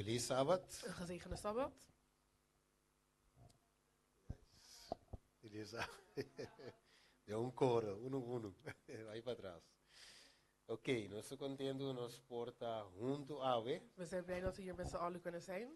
Felis Sabat. Een gezegende Sabbat. Felis Sabat. Den un koro, unu unu. Bai pa tras. Ok, nos ta kontentu nos por ta huntu awe. We zijn blij dat we hier met z'n allen kunnen zijn.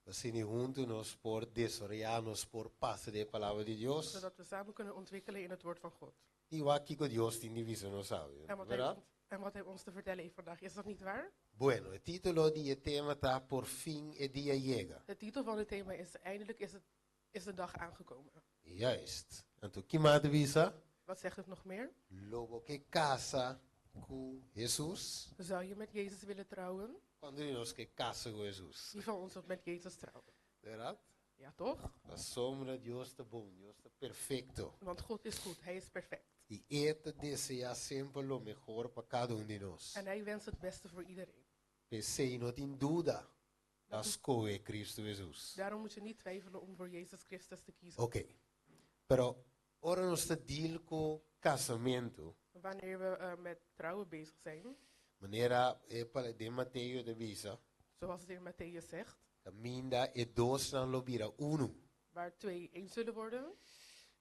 Asina huntu nos por desaroyá, nos por pasa den e Palabra di Dios. Zodat we samen kunnen ontwikkelen in het woord van God. I wak kiko Dios tin di bisa nos awe, En wat hij, bèrdat? en wat hij ons te vertellen heeft vandaag, is dat niet waar? Bueno, e título di e tema ta Por fin e dia yega. De titel van het thema is Eindelijk is het is de dag aangekomen. Juist. Anto ki mas ta bisa? Wat zegt het nog meer? Lo bo ke kasa ku Hesus? Zou je met Jezus willen trouwen? Kuantu di nos ke kasa ku Hesus? Wie van ons wilt met Jezus trouwen? Bèrdat? Ja, toch? Pasobra Dios ta bon, Dios ta perfekto. Want God is goed, Hij is perfect. I E ta deseá semper lo mehor pa kada un di nos. En Hij wenst het beste voor iedereen. P'esei no tin duda pa skohe Kristu Hesus. Daarom moet je niet twijfelen om voor Jezus Christus te kiezen. Oké, pero ora nos ta deal ku kasamentu. Wanneer we met trouwen bezig zijn. Manera e den Mateo ta bisa. Zoals het in Mattheüs zegt. Kaminda e dosnan lo bira unu. Waar twee één zullen worden.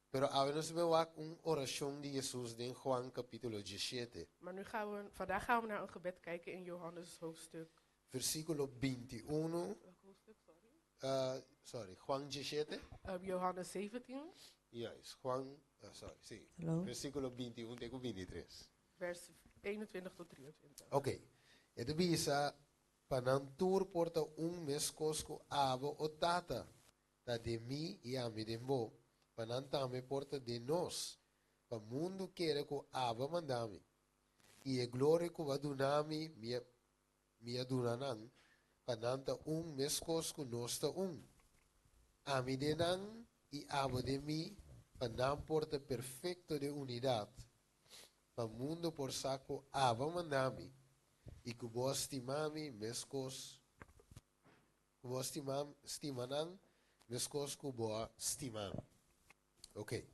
Pero awe nos ta wak un orashon di Hesus den Juan kapítulo diesshete. Maar nu gaan we, vandaag gaan we naar een gebed kijken in Johannes hoofdstuk. Versíkulo binti unu. Welk hoofdstuk, sorry? Sorry, Juan diesshete. Johannes 17. Juist, Juan, sorry, si. Hallo. Versíkulo 21 te ku 23. Vers 21 tot 23. Ok, e ta bisa, Pa nan tur por ta un meskos ku abo, o Tata, ta den mi i ami den bo, pa nan tambe por ta den nos, pa mundu kere ku abo a manda mi. I e gloria ku bo a duna mi, mi a mi a duna nan, pa nan ta un meskos ku nos ta un. Ami den nan i abo den mi, pa nan por ta perfekto den unidat, pa mundu por sa ku abo a manda mi i ku bo a stima mi meskos ku bo a stima stima nan meskos ku bo a stima mi. Oké.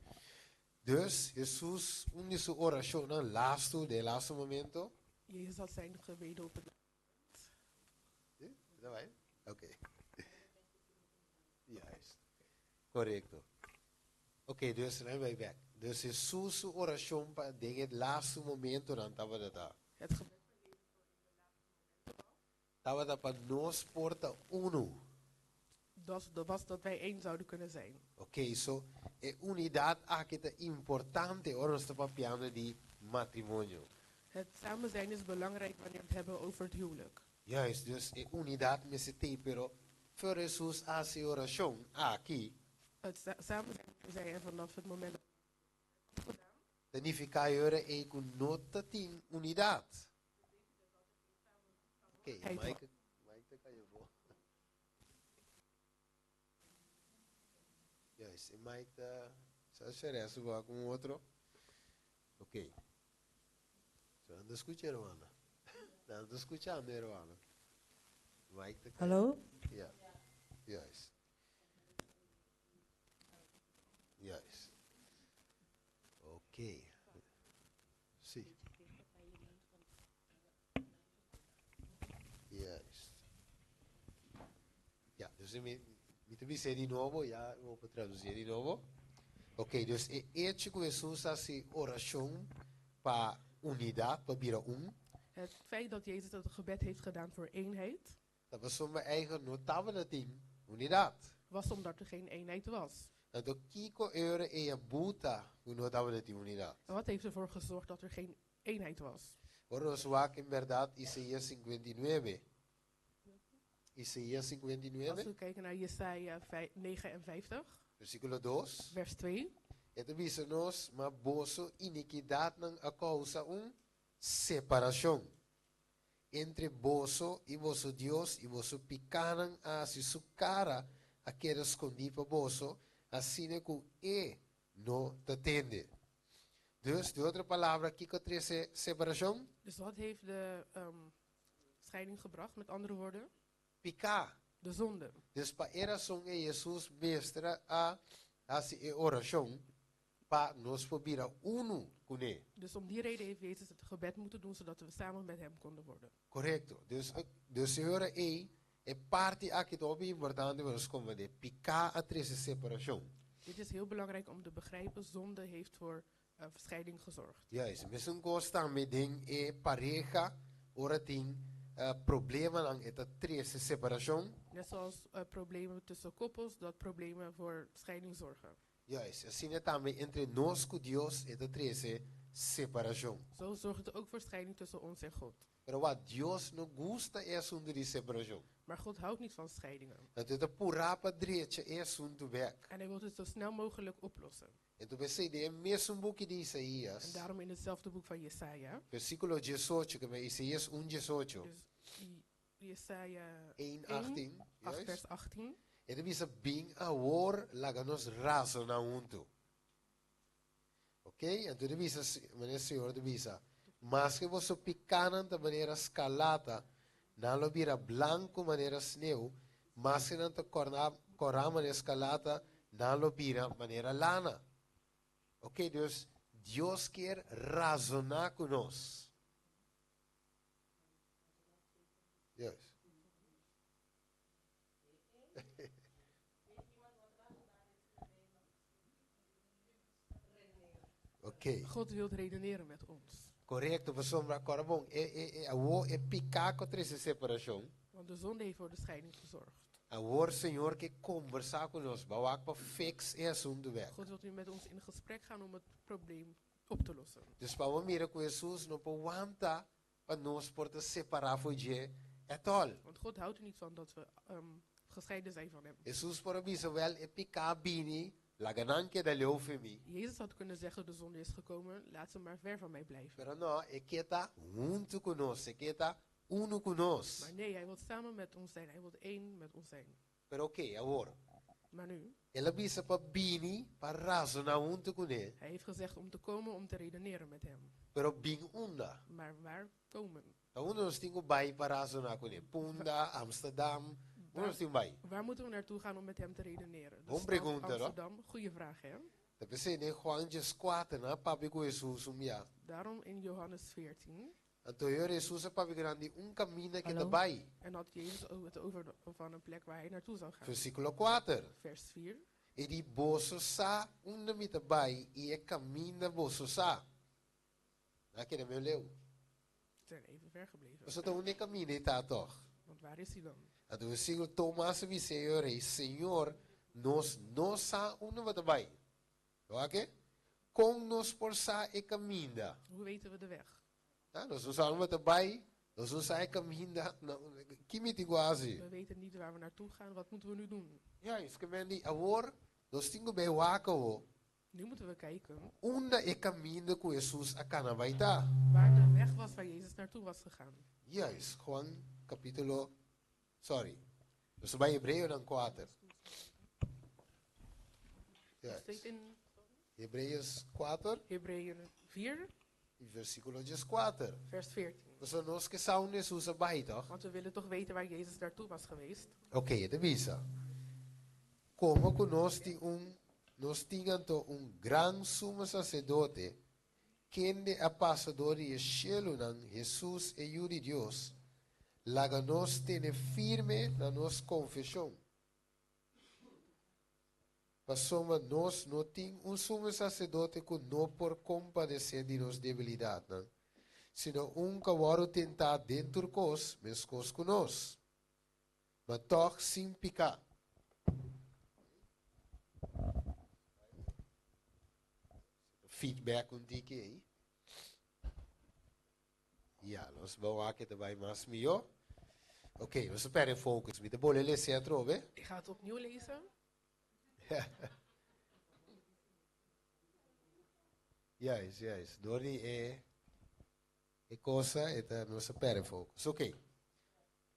Dus Hesus, un di su orashonnan lastu, den e lastu momento. Jezus had zijn gebeden op het laatste moment. Sí? Ta bai? Oké. Juist. Korekto. Oké, dus laat mi bai bèk. Dus Hesus su orashon pa den e lastu momentonan tabata ta. Het gebed van Jezus voor in de laatste momenten was. Tabata pa nos por ta unu. Dat was dat wij één zouden kunnen zijn. Oké, so e unidat aki ta importante ora nos ta papiando di matrimonio. Het samen zijn is belangrijk wanneer we het hebben over het huwelijk. Juist, dus e unidat mester t'ei, pero for Hesus a hasi e orashon aki. Het samen zijn moet er zijn en vanaf het moment dat Jezus het gebed had gedaan. Ta nifiká e ora ei ku no ta tin unidat. Oké, Mike, Mike ta kaya bo. Juist, e mic ta. Sa share su bo ku un otro? Oké. So nan ta skucha hermano. Nan ta skuchando hermano. Mic ta kaya. Hallo? Ja. Juist. Juist. Oké. Si. Juist. Ja, dus mi, mi ta bis'é di nobo, ya bo por traducié di nobo. Ok, dus e hecho ku Hesus a hasi orashon pa unidat, pa bira un. Het feit dat Jezus het gebed heeft gedaan voor eenheid. Ta pasobra eigen no tabata tin unidat. Was omdat er geen eenheid was. Anto kiko e ora ei a buta ku no tabata tin unidat? En wat heeft ervoor gezorgd dat er geen eenheid was? Ora nos wak en bèrdat Isaías 59. Isaías 59. Als we kijken naar Jesaja 59. Versíkulo dos. Vers 2. E ta bisa nos, Ma boso inikidatnan a kousa un separashon entre boso i boso Dios, i boso pikánan a hasi su kara a keda skondí pa boso, asina ku e no ta tende. Dus, den otro palabra, kiko a trese separashon? Dus wat heeft de scheiding gebracht, met andere woorden? Piká. De zonde. Dus pa e rason ei Hesus mester a hasi e orashon pa nos por bira unu kuné. Dus om die reden heeft Jezus het gebed moeten doen zodat we samen met hem konden worden. Korekto. Dus, dus e ora ei E parti aki ta hopi importante pa nos komprendé, piká a trese separashon. Dit is heel belangrijk om te begrijpen, zonde heeft voor scheiding gezorgd. Juist, mesun kos tambe den e pareha, ora tin problemanan e ta trese separashon. Net zoals problemen tussen koppels, dat problemen voor scheiding zorgen. Juist, asina tambe entre nos ku Dios e ta trese separashon. Zo zorgt het ook voor scheiding tussen ons en God. Pero wak, Dios no gusta e asuntu di separashon. Maar God houdt niet van scheidingen. Anto e ta purá pa drecha e asuntu bèk. En hij wil het zo snel mogelijk oplossen. Anto p'esei den e mesun buki di Isaías. En daarom in hetzelfde boek van Jesaja. Versíkulo diesocho, ke men Isaías un diesocho. Dus Jesaja 1, 18, 8 vers 18. E ta bisa, Bin awor, laga nos razoná huntu. Ok, anto e ta bisa, manera Señor ta bisa, Maske boso pikánan ta manera skarlata, nan lo bira blanku manera sneu, maske nan ta kòrá manera skarlata, nan lo bira manera lana. Ok, dus Dios kier razoná ku nos. Juist. Oké. God wil redeneren met ons. Korekto, pasobra kòrda bon, e, e, e, awor e piká ku a trese separashon. Want de zonde heeft voor de scheiding gezorgd. Awor Señor ke kombersá ku nos, ba wak pa fix e asuntu bèk. God wil nu met ons in gesprek gaan om het probleem op te lossen. Dus pa bo mira ku Hesus no por wanta pa nos por ta separá for dje at all. Want God houdt er niet van dat we gescheiden zijn van hem. Hesus por a bisa, Wèl, e piká a bini, laga nan keda leu for mi. Jezus had kunnen zeggen, de zonde is gekomen, laat ze maar ver van mij blijven. Pero no, e ke ta huntu ku nos, e ke ta unu ku nos. Maar nee, hij wil samen met ons zijn, hij wil één met ons zijn. Pero oké, awor. Maar nu. El a bisa pa bini pa razoná huntu kuné. Hij heeft gezegd om te komen om te redeneren met hem. Pero bin unda? Maar waar komen? Ta unda nos tin ku bai pa razoná kuné? Punda, Amsterdam, unda nos tin ku bai? Waar moeten we naartoe gaan om met hem te redeneren? De Bon stad pregunta, no? Amsterdam, goeie vraag, hè? Ta p'esei den Juan dieskuater nan a papia ku Hesus un bia. Daarom in Johannes 14. Anto e ora Hesus a papia ku nan di un kaminda ke ta Hallo. bai. En had Jezus ook het over de, van een plek waar hij naartoe zou gaan. Versíkulo kuater. Vers 4. E di, Boso sa unda mi ta bai i e kaminda boso sa. Nan a keda medio leu. Ze zijn even ver gebleven. Pasobra ta unda e kaminda ei ta tòg? Want waar is hij dan? Anto versíkulo Tomas a bisa e ora ei, Señor, nos no sa unda bo ta bai. Wak e? Kon nos por sa e kaminda? Hoe weten we de weg? Ah, nos no sa unda ta bai, nos no sa e kaminda, no, ki mi tin ku hasi? We weten niet waar we naartoe gaan, wat moeten we nu doen? Ja, is ke men di, awor nos tin ku bai wak awo. Nu moeten we kijken. Unda e kaminda ku Hesus a kana bai ta? Waar de weg was waar Jezus naartoe was gegaan. Juist, Juan kapitulo, sorry, nos ta bai Hebreonan kuater. Steht in Hebreeën 4. Hebreeën 4. I versíkulo dieskuater. Vers 14. Pasobra nos ke sa unda Hesus a bai, tòg? Want we willen toch weten waar Jezus naartoe was geweest. Oké, e ta bisa, Komo ku nos tin un, nos tin anto un gran sumo saserdote, kende a pasa dor di e shelunan, Hesus e Yu di Dios, laga nos tene firme na nos konfeshon. Pasobra nos no tin un sumo saserdote ku no por kompadesé di nos debilidatnan, sino un ku a wòrdu tentá den tur kos meskos ku nos, ma tòg sin piká. Feedback un tiki ei. Ya, nos bo wak e ta bai mas mihó. Ok, nos ta perde focus. Mi ta bolbe lese atrobe. Ik ga het opnieuw lezen. Juist, juist. Door di e, e cosa, e ta, nos ta perde focus. Ok.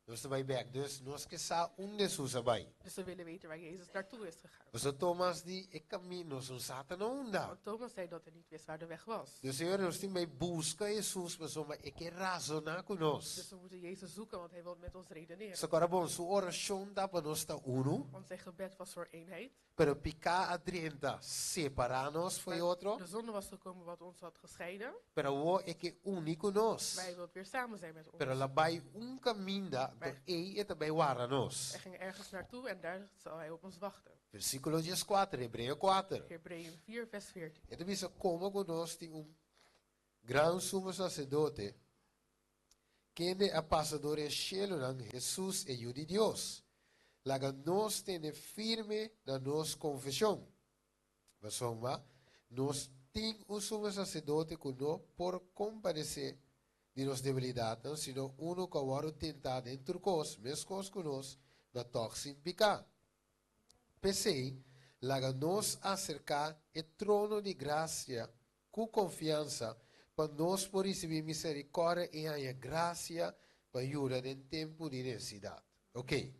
Nos ta bai bek. Dus nos ke sa unda Hesus a bai. Dus we willen weten waar Jezus naartoe is gegaan. Pasobra Tomas di, E camino nos no sa ta na unda. Want Thomas zei dat hij niet wist waar de weg was. Dus Señor, nos tin bai busca Hesus pasobra e ke razona cu nos. Dus we moeten Jezus zoeken, want hij wil met ons redeneren. So kora bon, su oracion ta pa nos ta uno. Want zijn gebed was voor eenheid. Pero pica a drenta separa nos for e otro. De zonde was gekomen wat ons had gescheiden. Pero awor e ke uni cu nos. Maar hij wil weer samen zijn met ons. Pero el a bai un caminda. Anto ei e ta bai warda nos. Hij ging ergens naartoe en daar zal hij op ons wachten. Versíkulo 14, Hebreo 4. Hebreeën 4, vers 14. E ta bisa komo ku nos tin un gran sumo saserdote, kende a pasa dor e shelunan, Hesus, e Yu di Dios. Laga nos tene firme na nos konfeshon. Pasobra nos tin un sumo saserdote ku no por kompadesé di nos debilidatnan, sino unu ku a wòrdu tentá den tur kos, meskos ku nos, ma tòg sin piká. P'esei, laga nos aserká e trono di grasia ku konfiansa pa nos por risibí miserikòrdia i haña grasia pa yuda den tempu di nesesidat. Oke,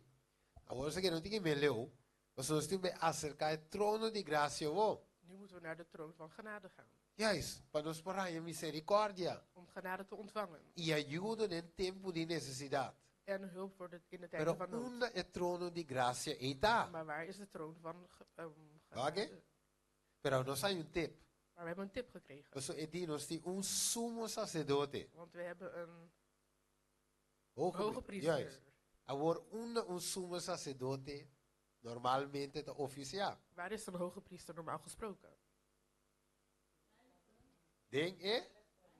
awor esaki no tin ki meleu, pasobra nos tin ku aserká e trono di grasia awor. Nu moeten we naar de troon van genade gaan. Juist, pa nos por haña miserikòrdia. Om genade te ontvangen. I ayudo den tempu di nesesidat. En hulp voor de, in de tijden Pero van nood. unda e trono di grasia ei ta? Maar waar is de troon van Wak genade? e? Pero nos haña un tip. Maar we hebben een tip gekregen. Pasobra e di nos tin un sumo saserdote. Want we hebben een Hoge hoge priester. Juist. Awor unda un sumo saserdote normalmente ta ofisiá? Waar is een hoge priester normaal gesproken? Den e?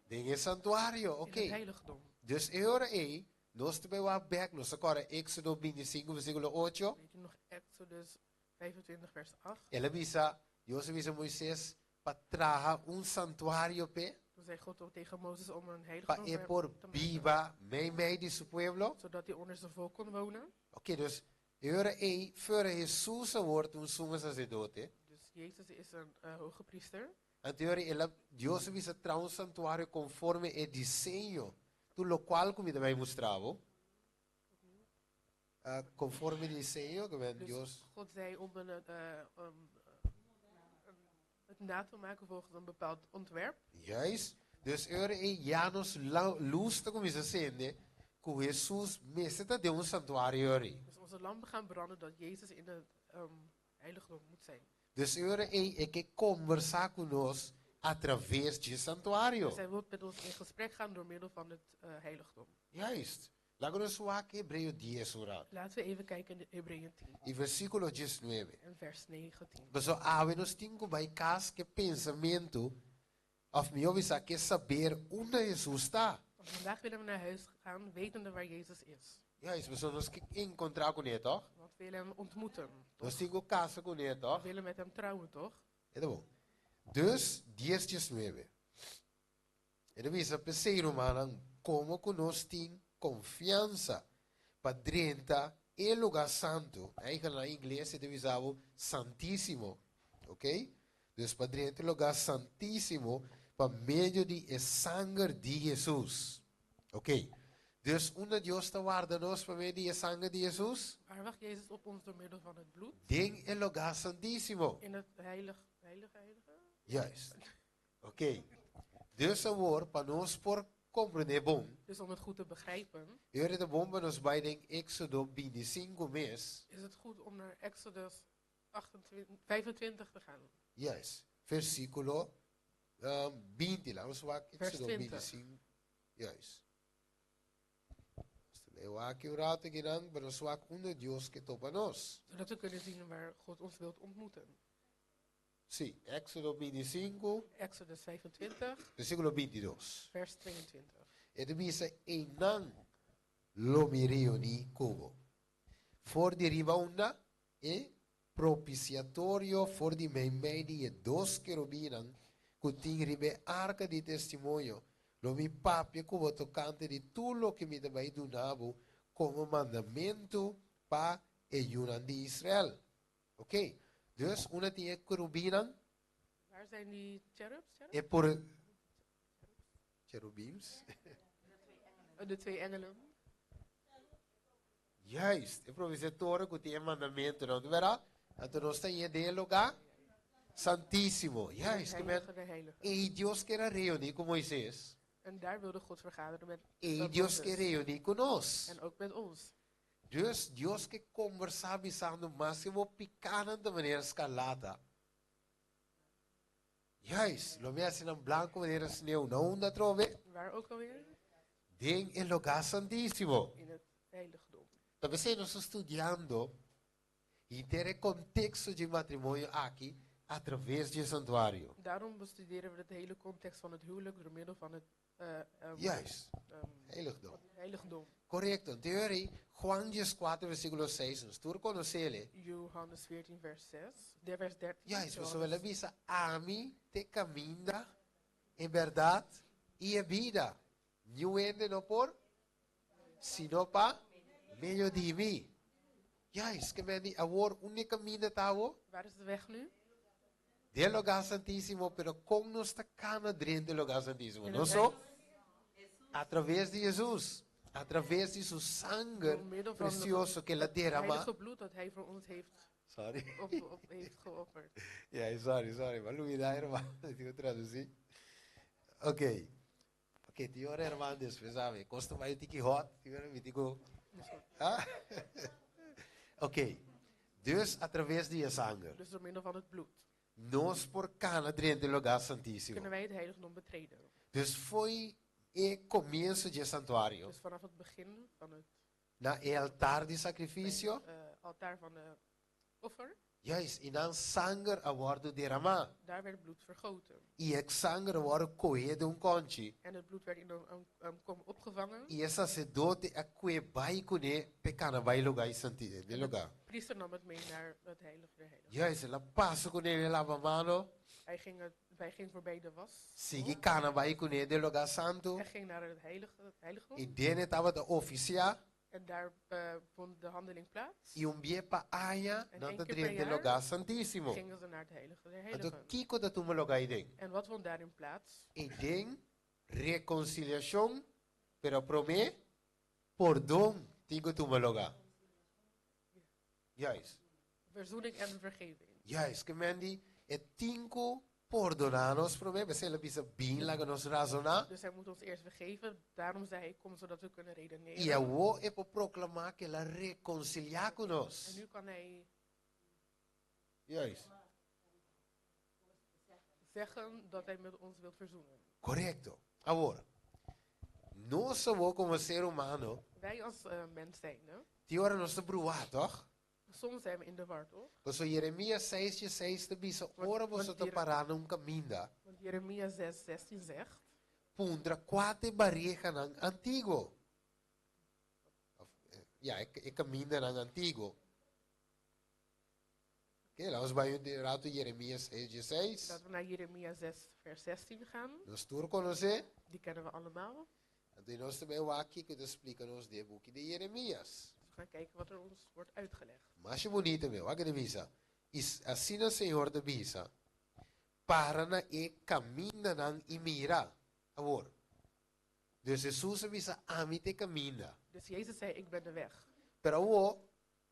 Den e santuario, In oké. het heiligdom. Dus e ora ei, nos ta bai wak bèk, nos ta kòrda Éksodo 25 versíkulo 8. Weet u nog Exodus 25 vers 8? El a bisa, Dios a bisa Moises pa traha un santuario p'e. Toen zei God ook tegen Mozes om een Pa heiligdom e voor hem por te maken. biba meimei di su pueblo. Zodat hij onder zijn volk kon wonen. Oké, dus e ora ei, fuera Hesus a wòrdu un sumo saserdote. Dus Jezus is een hoge priester. Anto e ora el a, Dios a bisa traha un santuario konforme e diseño, tur lokual ku mi ta bai mustra bo. Konforme diseño ku men Dus Dios. God zei om een, om, het na te maken volgens een bepaald ontwerp. Juist. Dus e ora ei ya nos lus ta kuminsá sende ku Hesus mester ta den un santuario ori. Dus onze lampen gaan branden dat Jezus in het heiligdom moet zijn. Dus e ora ei e ke kombersá ku nos atraves dje santuario. Dus hij wil met ons in gesprek gaan door middel van het heiligdom. Juist. Laga nos wak Hebreo dies un rato. Laten we even kijken in Hebreeën 10. I versíkulo diesnuebe. En vers 19. Pasobra awe nos tin ku bai kas ku e pensamentu, òf mihó bisa ku e saber unda Hesus ta. Want vandaag willen we naar huis gaan wetende waar Jezus is. Juist, pasobra nos ke enkontrá kuné, tòg? Want we willen hem ontmoeten, toch? Nos tin ku kasa kuné, tòg? We willen met hem trouwen, toch? E ta bon. Dus, dies diesnuebe. E ta bisa, P'esei, rumannan, komo ku nos tin konfiansa pa drenta e lugá santu, eigenlijk na ingles e ta bisa bo santísimo, oké? Dus pa drenta e lugá santísimo pa medio di e sanger di Hesus. Oké. Dus unda Dios ta warda nos pa medio di e sanger di Hesus? Waar wacht Jezus op ons door middel van het bloed? Den e lugá santísimo. In het heilig, heilige, heilige? Juist. Oké. Dus awor, pa nos por komprendé bon. Dus om het goed te begrijpen. E ora ta bon pa nos bai den Éxodo 25 mes. Is het goed om naar Exodus 25 te gaan. Juist. Versíkulo 20. Laat ons wak Vers Éxodo 20. 25. Juist. Nos ta bai wak un rato akinan, pa nos wak unda Dios ke topa nos. Zodat we kunnen zien waar God ons wilt ontmoeten. Sí, Éxodo 25. Exodus 25. Versíkulo 22. Vers 22. E ta bisa, Einan lo mi reuní ku bo. For di riba unda e propiciatorio for di meimei di e dos kerubinnan ku tin riba e arka di testimonio, lo mi papia ku bo tokante di tur loke mi ta bai duna bo komo mandamentu pa e yunan di Israel. Oké, dus unda tin e kerubinnan? Waar zijn die cherubs? Cherubs? E por Cherubims? De twee engelen. Juist, e propiciatorio ku tin e mandamentunan, no berdad? Anto nos ta yendo den e lugá santísimo. Juist, Het ke men heilige der heiligen. Ei Dios ker a reuní ku Moisés. En daar wilde God vergaderen met Ei Dios Mozes. ke reuní ku nos. En ook met ons. Dus Dios ke kombersá bisando maske bo pikánan ta manera skarlata. Juist, lo mi hasi nan blanko manera sneu. Na unda atrobe? Waar ook alweer? Den e lugá santísimo. In het heiligdom. Ta p'esei nos ta studiando henter e konteksto dje matrimonio aki atraves dje santuario. Daarom bestuderen we de hele context van het huwelijk door middel van het Juist, heiligdom. heiligdom. Korekto. Teori, Juan 14 versíkulo 6, nos tur konos'é. Johannes 14 vers 6, de vers 13. Juist, pasobra el a bisa, Ami t'e kaminda, e bèrdat i e bida. Niun hende no por sino pa medio di mi. Juist, ke men di awor unda e kaminda ta awo? Waar is de weg nu? Den Lugá Santísimo, pero kon nos ta kana drenta e Lugá Santísimo? No so? Atraves di Hesus, atraves di su sanger presioso ku el a derama. Sorry. Ya, sorry, sorry, mi a lubida herman, mi tin ku tradusí. Ok, ok, tin ora herman despues a mi, kos ta bai un tiki hot, tin ora mi tin ku, ah? Ok, Dus atraves di e sanger. Dus door middel van het bloed. Nos por kana drenta e lugá santísimo. Kunnen wij het heiligdom betreden. Dus fo'i e komienso dje santuario. Dus vanaf het begin van het. Na e altar di sakrifisio. Bij het altaar van de offer. Juist, i nan sanger a wòrdu deramá. Daar werd bloed vergoten. I e sanger a wòrdu kohé den un kònchi. En het bloed werd in een kom opgevangen. I e saserdote a kue bai kuné p'e kana bai lugá i santi, den lugá. En de priester nam het mee naar het heilige der heiligen. Juist, el a pasa kuné den lavamano. Hij ging het, hij ging voorbij de was. Sigui kana bai kuné den lugá santu. En ging naar het heilige, heiligdom. I den e tabata ofisiá. En daar vond de handeling plaats. I un bie pa aña En nan één ta keer per drenta e jaar lugá santísimo. gingen ze naar het heilige der Anto heiligen. kiko ta tuma lugá eiden? En wat vond daarin plaats? Eiden rekonsiliashon, pero promé pordon tin ku tuma lugá. Juist. Verzoening en vergeving. Juist, ke men di e tin ku pordoná nos promé, p'esei el a bisa bin laga nos razoná. Dus hij moet ons eerst vergeven, daarom zei hij kom zodat we kunnen redeneren. I awó e por proklamá ku el a rekonsiliá ku nos. En nu kan hij Juist. zeggen dat hij met ons wilt verzoenen. Korekto. Awor, nos awó komo ser humano. Wij als mens zijnde. Tin ora nos ta bruá, tòg? Soms zijn we in de war, toch? Pasobra Jeremias seis dieseis ta bisa, Ora boso ta pará na un kaminda. Want Jeremias 6, 16 zegt. Puntra kua ta e barehanan antiguo. Of, ya, e kamindanan antiguo. Oké, laat ons bai un ratu Jeremias seis dieseis. Laten we naar Jeremias 6, vers 16 gaan. Nos tur konosé. Die kennen we allemaal. Anto i nos ta bai wak kiko ta splika nos den e buki di Jeremias. Dus we gaan kijken wat er ons wordt uitgelegd. Masha bunita mi, wak e ta bisa, I asina Señor ta bisa, Para na e kamindanan i mira. Awor, dus Hesus a bisa, Ami ta e kaminda. Dus Jezus zei, Ik ben de weg. Pero awor,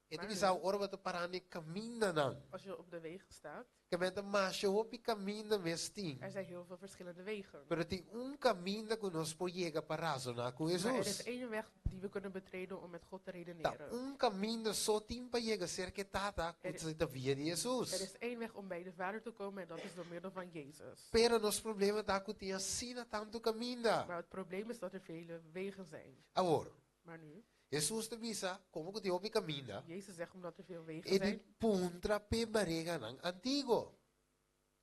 E ta bisa ora bo ta pará na e kamindanan. Als je op de wegen staat. Ke men ta masha hopi kaminda mes tin. Er zijn heel veel verschillende wegen. Pero tin un kaminda ku nos por yega pa razoná ku Hesus. Maar er is één weg die we kunnen betreden om met God te redeneren. Ta un kaminda so tin pa yega serka e Tata ku ta via di Hesus. Er is één weg om bij de Vader te komen en dat is door middel van Jezus. Pero nos problema ta ku tin asina tantu kaminda. Maar het probleem is dat er vele wegen zijn. Awor. Maar nu. Hesus ta bisa, Komo ku tin hopi kaminda, Jezus zegt, omdat er veel wegen e di zijn. puntra p'e bareganan antiguo.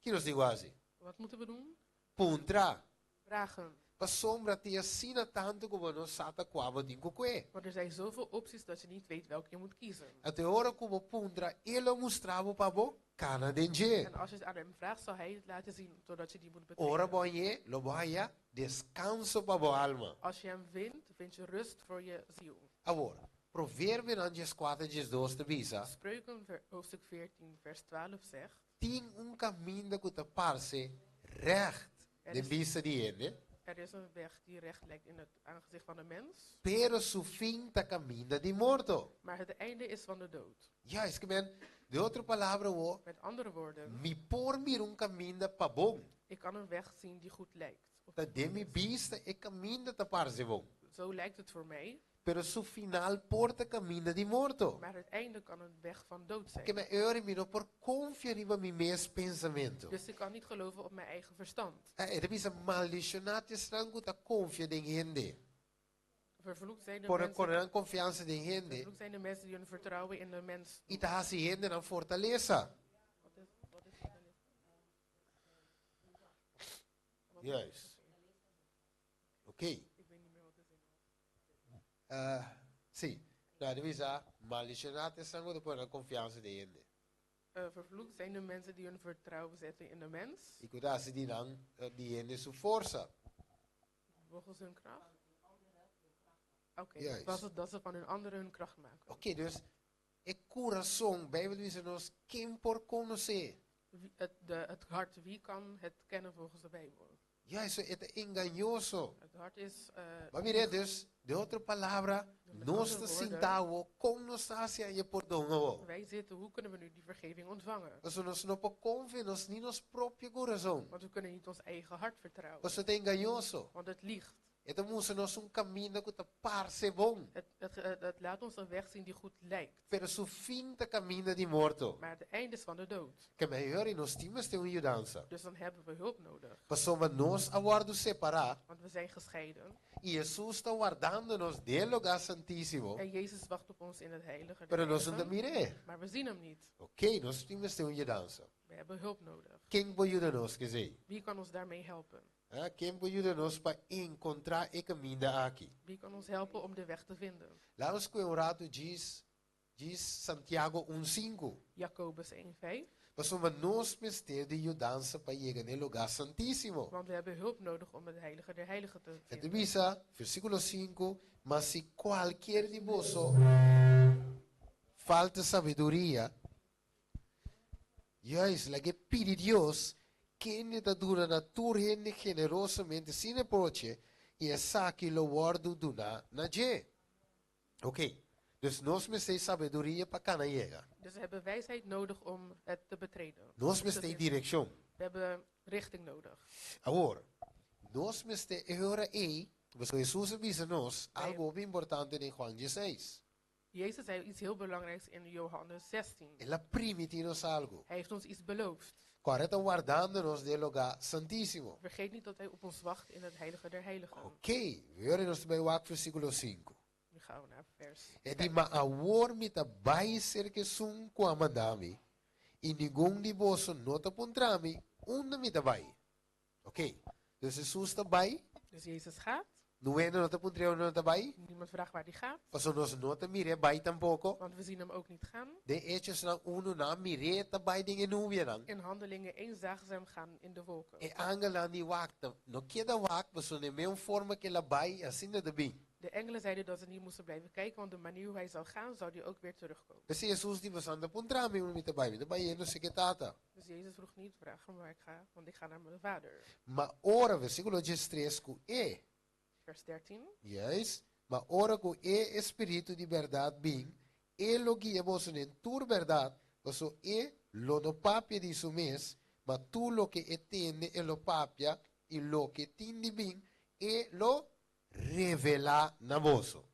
Ki nos tin ku hasi? Wat moeten we doen? Puntra. Vragen. Pasobra tin asina tantu ku bo no sa ta kua bo tin ku kue. Want er zijn zoveel opties dat je niet weet welke je moet kiezen. Anto e ora ku bo puntra, e lo mustra bo pa bo kana den dje. En als je het aan hem vraagt, zal hij het laten zien, zodat je die moet betreden. Ora bo hañ'é, lo bo haña Deskanso pa bo alma. Als je hem vindt, vind je rust voor je ziel. Awor, Proverbionan dieskuater diesdos ta bisa. Spreuken hoofdstuk 14 vers 12 zegt. Tin un kaminda ku ta parse règt den bista di hende. Er is een weg die recht lijkt in het aangezicht van de mens. Pero su fin ta kaminda di morto. Maar het einde is van de dood. Juist, ke men, den otro palabra wo. Met andere woorden. Mi por mira un kaminda pa bon. Ik kan een weg zien die goed lijkt. Of Ta den mi bista e kaminda ta parse bon. Zo lijkt het voor mij. Pero su final por ta kaminda di morto. Maar het einde kan een weg van dood zijn. Ke men ora mi no por konfia riba mi mes pensamentu. Dus ik kan niet geloven op mijn eigen verstand. E ta bisa, Maldishoná t'esnan ku ta konfia den hende. Vervloekt zijn de Pone mensen, nan konfiansa den hende. Vervloekt zijn de mensen die hun vertrouwen in de mens I doen. ta hasi hende nan fortalesa. Wat is, wat is fortaleza? Wat is Juist. Oké. Ik weet niet meer wat de zin was. Sí. No, di bisa, maldishoná ta esnan ku ta pone nan konfiansa den hende. Vervloekt zijn de mensen die hun vertrouwen zetten in de mens. I ku ta hasi di nan, di hende su forsa. Volgens hun kracht? Oké, Juist. was het dat ze van hun anderen hun kracht maken. Oké, dus e kurason, Beibel ta bisa nos, ken por konosé? Wie, het, de, het hart, wie kan het kennen volgens de Bijbel? Juist, e ta engañoso. Het hart is... Ma mira, dus, den otro palabra, Met nos andere ta woorden, sinta awo, kon nos ta hasi haña pordon awo? Wij zitten, hoe kunnen we nu die vergeving ontvangen? Pasobra nos no por konfia nos ni nos propio kurason. Want we kunnen niet ons eigen hart vertrouwen. Pasobra e ta engañoso. Want het liegt. E ta mustra nos un kaminda ku ta parse bon. Het, het, het, het laat ons een weg zien die goed lijkt. Pero su fin ta kaminda di morto. Maar het einde is van de dood. Ke men yori nos tin mester un yudansa. Dus dan hebben we hulp nodig. Pasobra nos a wòrdu separá. Want we zijn gescheiden. I Hesus ta wardando nos den e lugá santísimo. En Jezus wacht op ons in het heilige der Pero nos no ta heiligen. mir'é. Maar we zien hem niet. Oké, nos tin mester un yudansa. We hebben hulp nodig. Ken por yuda nos ku esei? Wie kan ons daarmee helpen? Ah, ken por yuda nos pa enkontrá e kaminda aki? Wie kan ons helpen om de weg te vinden? Laat nos kohe un ratu djis, djis Santiago un sinku. Jacobus 1, 5. Pasobra nos mester di yudansa pa yega na e lugá santísimo. Want we hebben hulp nodig om het heilige der heiligen te E ta vinden. bisa, versíkulo sinku, Ma si kualkier di boso falta sabiduria, Juist, lag'é pidi Dios, kende ta duna na tur hende generosamente sin reproche, i esaki lo wòrdu duná na dje. Oké, dus nos mester sabiduria pa kana yega. Dus we hebben wijsheid nodig om het te betreden. Nos mester direkshon. We hebben richting nodig. Awor, nos mester e ora ei, pasobra Hesus a bisa nos algu hopi importante den Juan dieseis. Jezus zei iets heel belangrijks in Johannes 16. El a primiti nos algu. Hij heeft ons iets beloofd. Kòrda ta wardando nos den e lugá santísimo. Vergeet niet dat hij op ons wacht in het heilige der heiligen. Oké, wor nos ta bai wak versíkulo sinku. Nu gaan we naar vers E di, Ma awor mi ta bai serka esun ku a manda mi, i ningun di boso no ta puntra mi unda mi ta bai. Oké, dus Hesus ta bai. Dus Jezus gaat. Nuendo no ta puntr'é unda no ta bai. Niemand vraagt waar hij gaat. Pasobra nos no ta mir'é bai tampoko. Want we zien hem ook niet gaan. Den Hechosnan unu nan a mir'é ta bai den e nubianan. In Handelingen 1 zagen ze hem gaan in de wolken. E angelnan di wak ta no keda wak pasobra den meun forma ku el a bai asina ta bin. De engelen zeiden dat ze niet moesten blijven kijken, want de manier hoe hij zou gaan, zou hij ook weer terugkomen. P'esei Hesus di, Boso no ta puntra mi unda mi ta bai, mi ta bai yendo serka e Tata. Dus Jezus vroeg niet, vraag hem waar ik ga, want ik ga naar mijn Vader. Ma ora, versíkulo diestres, ku e. Vers 13. Juist, ma ora ku e e Spiritu di bèrdat bin, e lo guia boso den tur bèrdat, pasobra e lo no papia di su mes, ma tur loke e tende e lo papia, i loke tin di bin, e lo revelá na boso.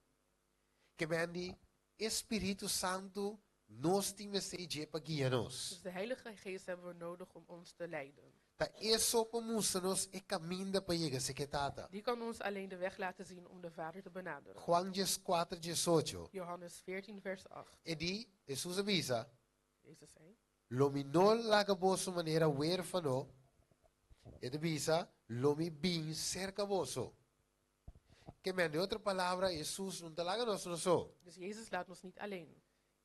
Ke men di, e Spiritu Santu nos tin mester dje pa guia nos. Dus de Heilige Geest hebben we nodig om ons te leiden. Ta e so por mustra nos e kaminda pa yega serka e Tata. Die kan ons alleen de weg laten zien om de Vader te benaderen. Juan dieskuater diesocho. Johannes 14 vers 8. E di, Hesus a bisa, Jezus zei. Lo mi no laga boso manera wérfano, e ta bisa, lo mi bin serka boso. Ke men, den otro palabra, Hesus no ta laga nos nos so. Dus Jezus laat ons niet alleen.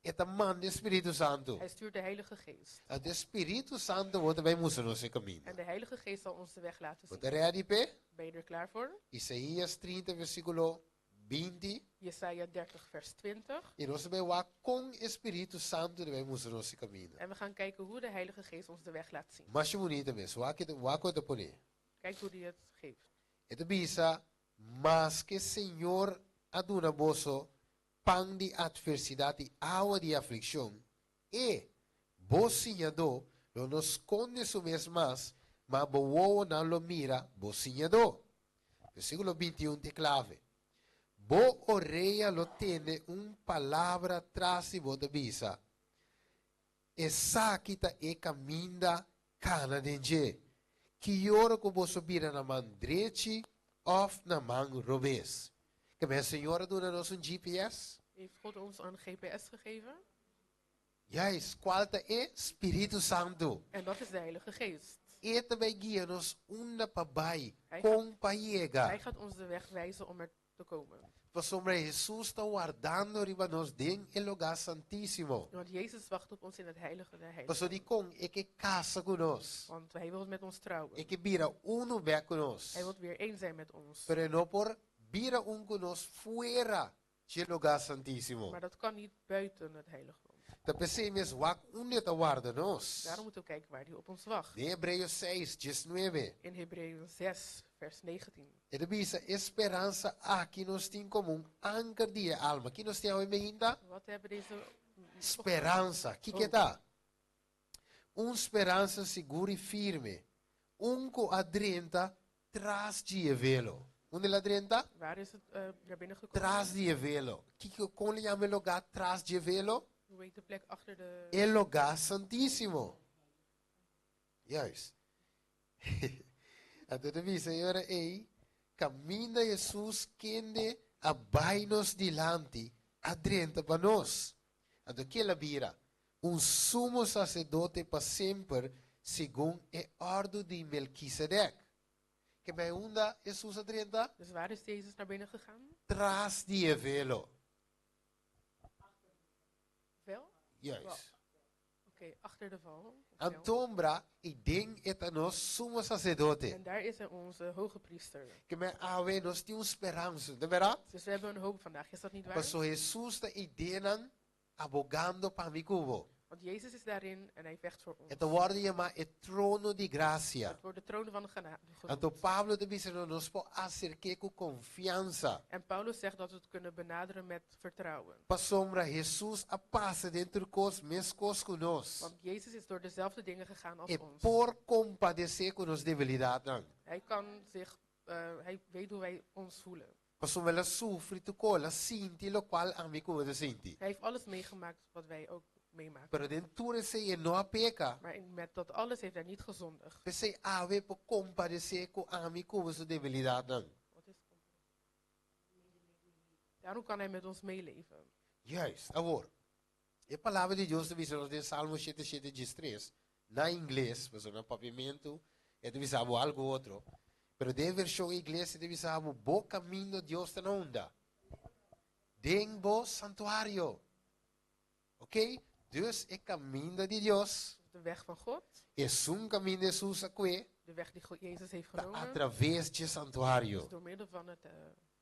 E ta manda e Spiritu Santu. Hij stuurt de Heilige Geest. Anto e Spiritu Santu bo ta bai mustra nos e kaminda. En de Heilige Geest zal ons de weg laten Bo zien. ta ready p'e? Ben je er klaar voor? Isaías trinta versíkulo binti. Jesaja 30 vers 20. I nos ta bai wak kon e Spiritu Santu ta bai mustra nos e kaminda. En we gaan kijken hoe de Heilige Geest ons de weg laat zien. Masha bunita mes. Wak e wak ku e ta pone. Kijk hoe die het geeft. E ta bisa, Maske Señor a duna boso pan di atversidat i awa di aflikshon, e, bo siñadó, lo no skonde su mes mas, ma bo wowonan lo mira bo siñadó. Versíkulo bintiun ta e klave. Bo orea lo tende un palabra tras di bo ta bisa, Esaki ta e kaminda, kana den dje. Ki ora ku boso bira na man drechi òf na man robes. Ke men Señor a duna nos un GPS? Heeft God ons een GPS gegeven? Juist, kual ta e Spiritu Santu. En dat is de Heilige Geest. E ta bai guia nos unda pa bai, Hij kon pa yega. Hij gaat ons de weg wijzen om er te komen. Pasobra Hesus ta wardando riba nos den e lugá santísimo. Want Jezus wacht op ons in het heilige der heiligen. Pasobra dikon e ke kasa ku nos? Want hij wil met ons trouwen. E ke bira unu bèk ku nos. Hij wil weer één zijn met ons. Pero e no por bira un ku nos fuera dje lugá santísimo. Maar dat kan niet buiten het heiligdom. Ta p'esei mes wak unda e ta warda nos. Daarom moeten we kijken waar hij op ons wacht. Den Hebreo seis, diesnuebe. In Hebreeën 6, vers 19. E ta bisa, E speransa aki nos tin komo un anker di e alma. Ki nos tin awe meinta? Wat hebben deze Speransa. Kiko e ta? Un speransa sigur i firme, un ku a drenta tras di e velo. Unda el a drenta? Waar is het naar binnen gekomen? Tras di e velo. Kiko, kon lo yama e lugá tras di e velo? Hoe heet de plek achter de... E lugá santísimo. Juist. Anto ta bisa e ora ei, Kaminda Hesus kende a bai nos dilanti, a drenta pa nos. Anto ke el a bira? Un sumo saserdote pa semper segun e òrdu di Melkisedek. Ke bai unda Hesus a drenta? Dus waar is Jezus naar binnen gegaan? Tras di e velo. Vel? Juist. Oké, achter de val. Of vel. Antombra i den e ta nos sumo saserdote. En daar is hij onze hoge priester. Ke men awe nos tin un speransa, ta bèrdat? Dus we hebben een hoop vandaag, is dat niet waar? Pasobra Hesus ta i den nan abogando pa mi ku bo. Want Jezus is daarin en hij vecht voor ons. E ta wòrdu yamá e trono di grasia. Het wordt de troon van de genade genoemd. Anto Pablo ta bisa nos, nos por aserk'é ku konfiansa. En Paulus zegt dat we het kunnen benaderen met vertrouwen. Pasobra Hesus a pasa den tur kos meskos ku nos. Want Jezus is door dezelfde dingen gegaan als E ons. por kompadesé ku nos debilidatnan. Hij kan zich, hij weet hoe wij ons voelen. Pasobra el a sufri tur kos, el a sinti lokual ami ku bo ta sinti. Hij heeft alles meegemaakt wat wij ook meemaken. Pero den tur esei e no a peka. Maar in, met dat alles heeft hij niet gezondigd. P'esei awe por kompadesé ku ami ku bo su debilidatnan. Wat is Daarom kan hij met ons meeleven. Juist. Awor, e Palabra di Dios ta bisa nos den Salmo shete shete diestres, na ingles, pasobra na papiamentu e ta bisa bo algu otro, pero den e vershon ingles e ta bisa bo, Bo kaminda Dios ta na unda? Den bo santuario. Ok? Dus e kaminda di Dios. De weg van God. Esun kaminda Hesus a kue. De weg die Jezus heeft Ta genomen. atraves dje santuario. Is door middel van het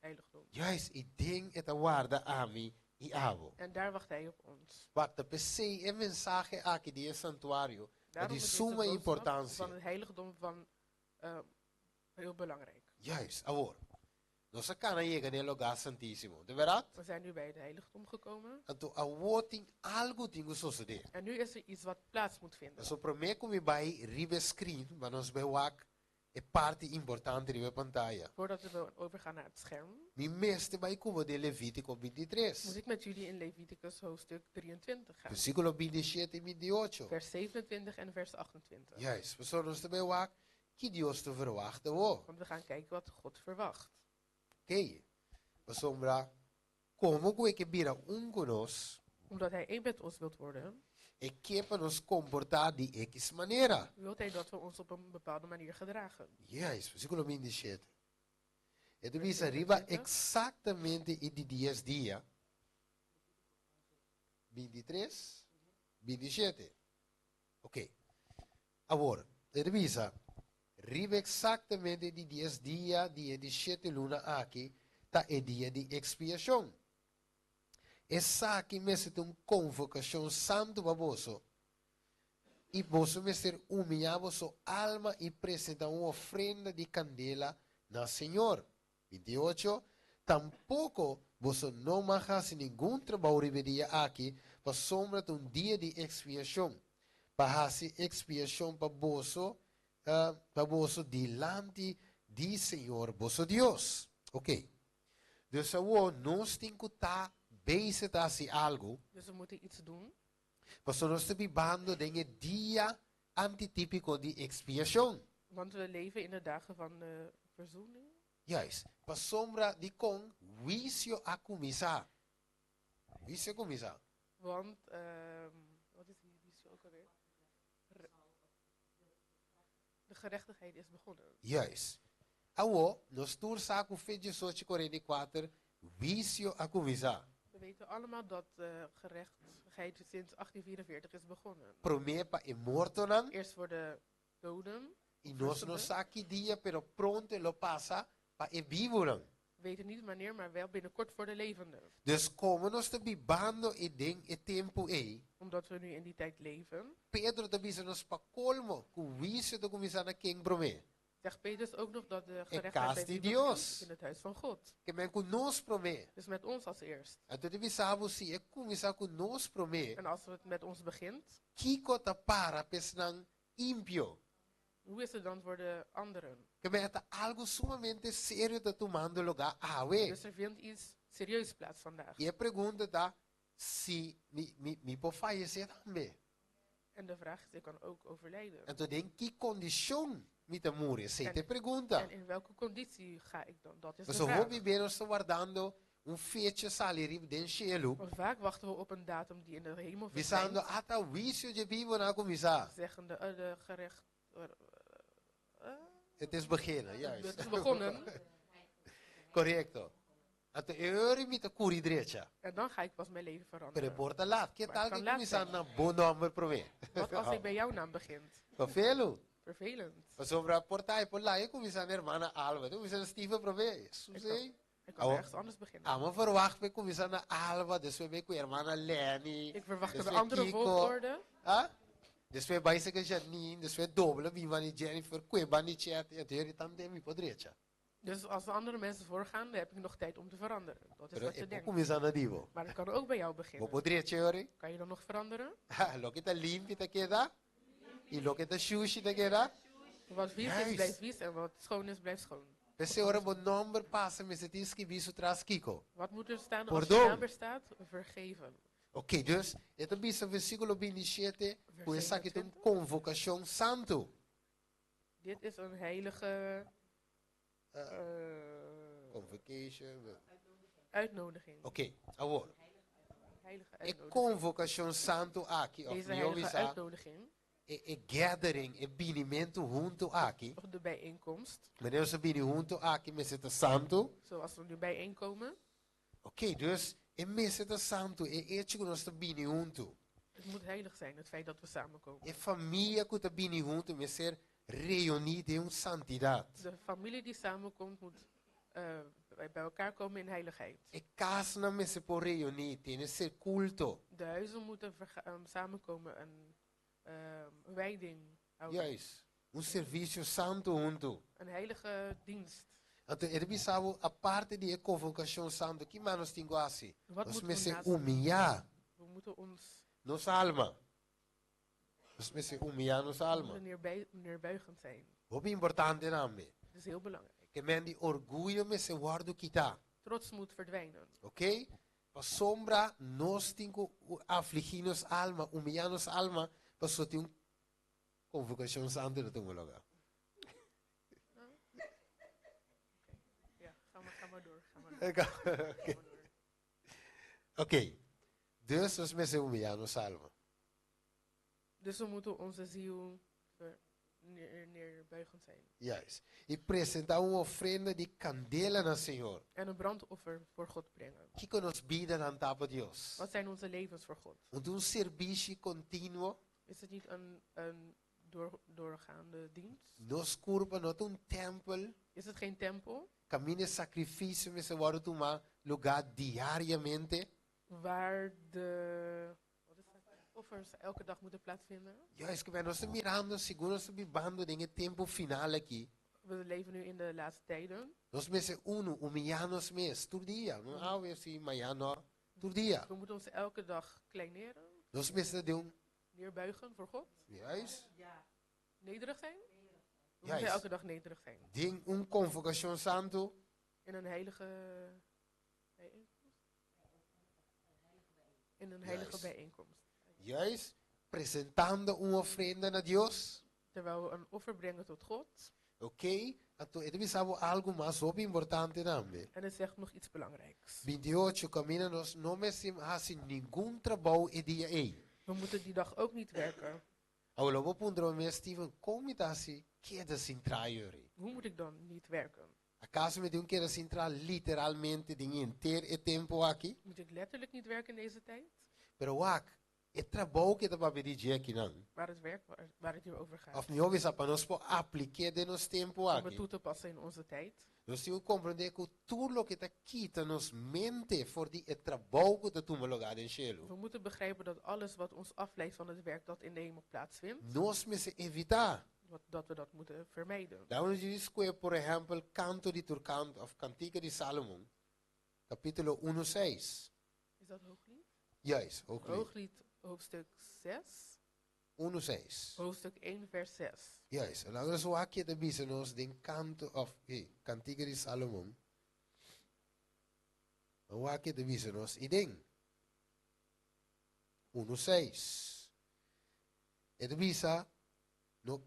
heiligdom. Juist, i den e ta warda ami i abo. En daar wacht hij op ons. Wak, ta p'esei e mensahe aki di e santuario ta Daarom di is deze suma boodschap importansia. van het heiligdom van heel belangrijk. Juist, awor, nos a kana yega na e lugá santísimo, ta bèrdat? We zijn nu bij het heiligdom gekomen. Anto awor tin algu tin ku sosodé. En nu is er iets wat plaats moet vinden. Pasobra promé ku mi bai riba e skrin, pa nos bai wak e parti importante riba e pantaya. Voordat we overgaan naar het scherm. Mi mester bai ku bo den Levítiko bintitres. Moet ik met jullie in Leviticus hoofdstuk 23 gaan. Versíkulo bintishete i bintiocho. Vers 27 en vers 28. Juist, pasobra nos ta bai wak ki Dios ta verwagt awor. Want we gaan kijken wat God verwacht. Oké, pasobra komo ku e ke bira un ku nos. Omdat hij één met ons wilt worden. E ke pa nos komportá di ekis manera. Wilt hij dat we ons op een bepaalde manier gedragen. Juist, versíkulo bintishete. E ta bisa riba eksaktamente e di dies dia, bintitres, bintishete. Oké. Awor, e ta bisa, Riba eksaktamente di dies dia di e di shete luna aki ta e dia di ekspiashon. Esaki mester ta un konvokashon santu pa boso, i boso mester humiyá boso alma i presentá un ofrenda di kandela na Señor. 28, Tampoko boso no mag hasi ningun trabou riba e dia aki, pasobra ta un dia di ekspiashon, pa hasi ekspiashon pa boso, pa boso dilanti di Señor boso Dios. Oké. Dus awor nos tin ku ta bezig ta hasi algu. Dus we moeten iets doen. Pasobra nos ta bibando den e dia antitípiko di ekspiashon. Want we leven in de dagen van de verzoening. Juist. Pasobra dikon huisio a kuminsá. Huisio a kuminsá. Want, wat is huisio ook alweer? De gerechtigheid is begonnen. Juist. Awo, nos tur sa ku fe 1844 huisio a kuminsá. We weten allemaal dat de gerechtigheid sinds 1844 is begonnen. Promé pa e mortonan. Eerst voor de doden. I nos no sa ki dia, pero pronto e lo pasa pa e bibunan. We weten niet wanneer, maar wel binnenkort voor de levenden. Dus komo nos ta bibando e den e tempu ei. Omdat we nu in die tijd leven. Pedro ta bisa nos pa kolmo ku huisio ta kuminsá na ken promé? Zegt Petrus ook nog dat de E gerechtigheid kas bij di wie Dios. begint? In het huis van God. Ke men ku nos promé. Dus met ons als eerst. Anto ta bisa bo si e kuminsá ku nos promé. En als het met ons begint. Kiko ta para pa esnan impio? Hoe is het dan voor de anderen? Ke men ta algu sumamente serio ta tumando lugá awe. Dus er vindt iets serieus plaats vandaag. I e pregunta ta si mi mi mi por fayesé tambe. En de vraag is, ik kan ook overlijden. Anto den ki kondishon mi ta muri? Esei ta e pregunta. En in welke conditie ga ik dan? Dat is de Pasobra vraag. hopi be nos ta wardando un fecha sali riba den shelu. Want vaak wachten we op een datum die in de hemel Bisando verschijnt. ata huisio dje bibonan a kuminsá. Zeggende, de gerecht, Het is beginnen, juist. Het is begonnen. Korekto. Anto e ora mi ta kuri drecha. En dan ga ik pas mijn leven Pero e veranderen. por ta laat. Ke Maar tal het kan ke laat kuminsá zijn. na bo nòmber promé? Wat als ik bij jouw naam begint? Vervelu. Vervelend. Pasobra por ta e por laga kuminsá na hermana Alba. Ta kuminsá na Steven promé. Susei. Ik kan Awo, ergens anders beginnen. Amo verwacht pe kuminsá na Alba, despues bai ku hermana Lenny, Ik verwacht een despues andere Kiko. volgorde. Ah? Despues bai seka Janine, despues dobla bin ban di Jennifer, kue ban di Chet, i anto tan den mi por drecha. Dus als de andere mensen voorgaan, dan heb ik nog tijd om te veranderen. Dat is Pero wat je e por denkt. kuminsá na di bo. Maar het kan ook bij jou Bo beginnen. por drecha yori? Kan je dan nog veranderen? Loke ta limpi ta keda i loke ta shushi ta keda. Wat vies is, Juist. blijft vies en wat schoon is, blijft schoon. P'esei ora bo nomber pasa mester tin skibí su tras kiko? Wat moet er staan als je Pordon. naam er staat? Vergeven. Oké, dus e ta bisa versíkulo 27 ku Vers esaki ta un 27. konvokashon santu. Dit is een heilige Convocation. uitnodiging. Oké, awor. Heilige E uitnodiging. konvokashon santu aki, òf Deze mihó heilige bisa, uitnodiging, e, e gathering, e binimentu huntu aki. of de bijeenkomst, Manera nos a bini huntu aki mester ta santu. zoals we nu bijeenkomen. Oké, dus e mester ta santu, e echo ku nos ta bini huntu. Het moet heilig zijn, het feit dat we samenkomen. E famia ku ta bini huntu mester reuní den un santidat. De familie die samenkomt moet bij elkaar komen in heiligheid. E kasnan mester por reuní, tene ser kulto. De huizen moeten samenkomen en wijding houden. Juist, un servisio santu huntu. Een heilige dienst. Anto e ta bisa bo, aparte di e konvokashon santu, ki mas nos tin ku hasi? Wat Nos moeten we mester naast humiyá We moeten ons nos alma. Nos mester humiyá nos We alma. moeten neerbuigend zijn. Hopi importante tambe. Dat is heel belangrijk. Ke men di orguyo mester wòrdu kitá. Trots moet verdwijnen. Oké? Pasobra nos tin ku afligí nos alma, humiyá nos alma, pasobra tin un konvokashon santu na tuma lugá. Ja, ga maar, ga maar door, ga maar door. Ga maar door. Oké. Dus nos mester humiyá nos alma. Dus we moeten onze ziel neerbuigend zijn. Juist. I presentá un ofrenda di kandela na Señor. En een brandoffer voor God brengen. Kiko nos bidanan ta pa Dios? Wat zijn onze levens voor God? Un ta un serbishi kontinuo? Is het niet een doorgaande dienst? Nos kurpa no ta un tèmpel? Is het geen tempel? Kaminda e sakrifisio mester wòrdu tumá lugá diariamente? Waar de, wat is dat? Offers elke dag moeten plaatsvinden? Juist, ku nos ta mirando segun nos ta bibando den e tempu final aki. We leven nu in de laatste tijden. Nos mester unu, humiyá nos mes tur dia. No awe si, mañana no, tur dia. We moeten ons elke dag kleineren. Nos mester den un Neerbuigen voor God. Juist. Nederig zijn? We Juist. moeten elke dag nederig zijn. Den un konvokashon santu. In een heilige bijeenkomst? In een heilige Juist. bijeenkomst. Juist. Presentando un ofrenda na Dios. Terwijl we een offer brengen tot God. Ok? Anto e ta bisa bo algu mas hopi importante tambe. En het zegt nog iets belangrijks. 28, Kaminda nos no mester hasi ningun trabou e dia ei. We moeten die dag ook niet werken. Awor lo bo puntra bo mes, Steven, kon mi ta hasi keda sin traha yori? Hoe moet ik dan niet werken? Akaso mi tin un keda sin traha literalmente den henter e tempu aki? Moet ik letterlijk niet werken in deze tijd? Pero wak, E trabou ku e ta papia di dje akinan. Waar het werk waar het hier over gaat. Òf mihó bisa pa nos por aplik'é den nos tempu Om het aki. toe te passen in onze tijd. Nos tin ku komprondé ku tur loke ta kita nos mente for di e trabou ku ta tuma lugá den shelu. We moeten begrijpen dat alles wat ons afleidt van het werk dat in de hemel plaatsvindt. Nos mester evitá. Dat we dat moeten vermijden. Daarom nos debe skohe por ehèmpel Kanto di Tur Kanto òf Kantika di Salomon, kapítulo unu seis. Is dat Hooglied? Juist, Hooglied. Hooglied hoofdstuk 6. Unu seis. Hoofdstuk 1 vers 6. Juist. En laten we wak ta bisa nos den kanto of hey, Kantika di Salomon. Wak ta bisa nos i den unu seis. E ta bisa no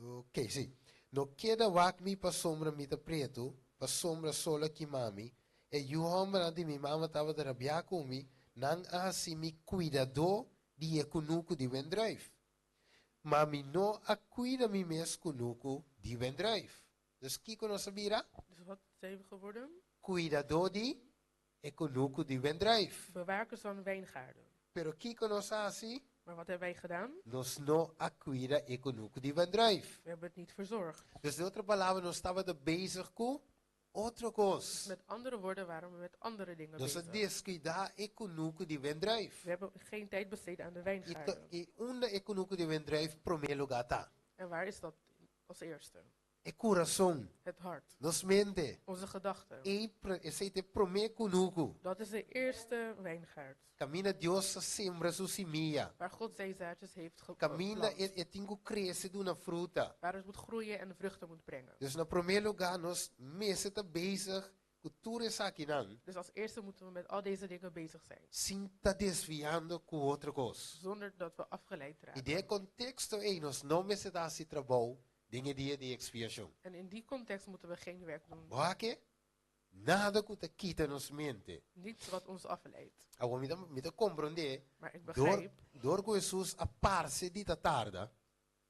Ok, sí. No keda wak mi pasobra mi ta pretu, pasobra sol a kima mi. E yu hòmbernan di mi mama tabata rabiá ku mi, nan a hasi mi kuidadó di e kunuku di wendrùif. Ma mi no a kuida mi mes kunuku di wendrùif. Dus kiko nos a bira? Dus wat zijn we geworden? Kuidadó di e kunuku di wendrùif. Bewakers van wijngaarden. Pero kiko nos a hasi? Maar wat hebben wij gedaan? Nos no a kuida e kunuku di wendrùif. We hebben het niet verzorgd. Dus den otro palabra nos tabata bezig ku otro kos. Dus met andere woorden waren we met andere dingen Nos a bezig. deskuidá e kunuku di wendrùif. We hebben geen tijd besteed aan de I wijngaarden. i unda e kunuku di wendrùif promé lugá ta? En waar is dat als eerste? E kurason. Het hart. Nos mente. Onze gedachten. E esei ta e promé kunuku. Dat is de eerste wijngaard. Kaminda Dios a sembra su simia. Waar God zijn zaadjes heeft geplant. Kaminda e e tin ku krese duna fruta. Waar het moet groeien en vruchten moet brengen. Dus na promé lugá nos mester ta bezig ku tur esakinan. Dus als eerste moeten we met al deze dingen bezig zijn. Sin ta desviando ku otro kos. Zonder dat we afgeleid I den e raken. konteksto ei nos no mester ta hasi trabou den e dia di ekspiashon. En in die context moeten we geen werk doen. Bo a ke? Nada ku ta kita nos mente. Niets wat ons afleidt. Awor mi ta mi ta komprondé Maar ik dor begrijp dor ku Hesus a parse di ta tarda.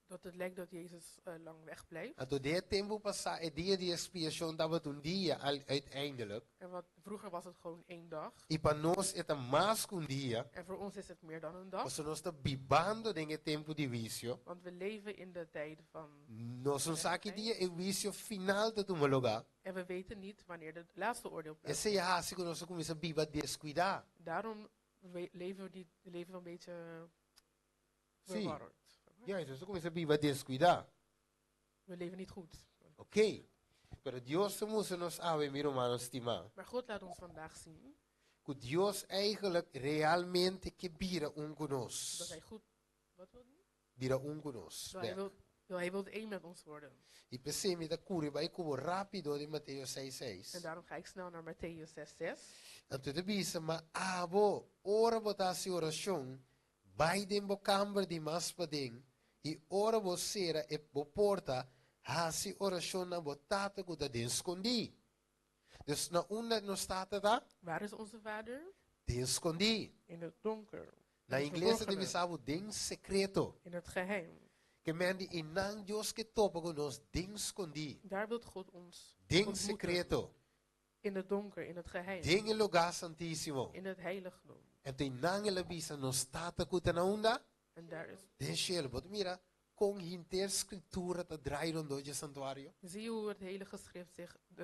Dat het lijkt dat Jezus lang wegblijft. Anto den e tempu pasá e dia di ekspiashon tabata un dia al uiteindelijk. En wat vroeger was het gewoon één dag. I pa nos e ta mas ku un dia. En voor ons is het meer dan een dag. Pasobra nos ta bibando den e tempu di huisio. Want we leven in de tijd van Nos no sa ki dia e huisio final ta tuma lugá. En we weten niet wanneer de laatste oordeel plaatsvindt. Esei a hasi ku nos a kuminsá biba deskuidá. Daarom leven we die leven we een beetje Sí. verwarrend. Juist, nos a kuminsá biba deskuidá. We leven niet goed. Oké. Pero Dios ta mustra nos awe, mi rumannan stimá. Maar God laat ons vandaag zien. Ku Dios eigenlijk realmente ke bira un ku nos. Dat hij goed, wat wil hij? Bira un ku nos. Dat hij Bek. wil, hij wil één met ons worden. I p'esei mi ta kuri bai ku bo rápido den Mateo seis seis. En daarom ga ik snel naar Mattheüs 6 6. Anto e ta bisa, Ma abo, ora bo ta hasi orashon, Bai den bo kamber di mas paden, i ora bo sera e bo porta, hasi orashon na bo Tata ku ta den skondí. Dus na unda nos Tata ta? Waar is onze Vader? Den skondí. In het donker. Na In het ingles ta verborgene. bisa bo den sekreto. In het geheim. Ke men di einan Dios ke topa ku nos den skondí. Daar wilt God ons Den ontmoeten. sekreto. In het donker, in het geheim. Den e lugá santísimo. In het heiligdom. Anto einan el a bisa, Nos Tata ku ta na unda? En daar is. Den shelu. Bo ta mira kon henter Skritura ta drai rondó dje santuario? Zie je hoe het hele geschrift zich de,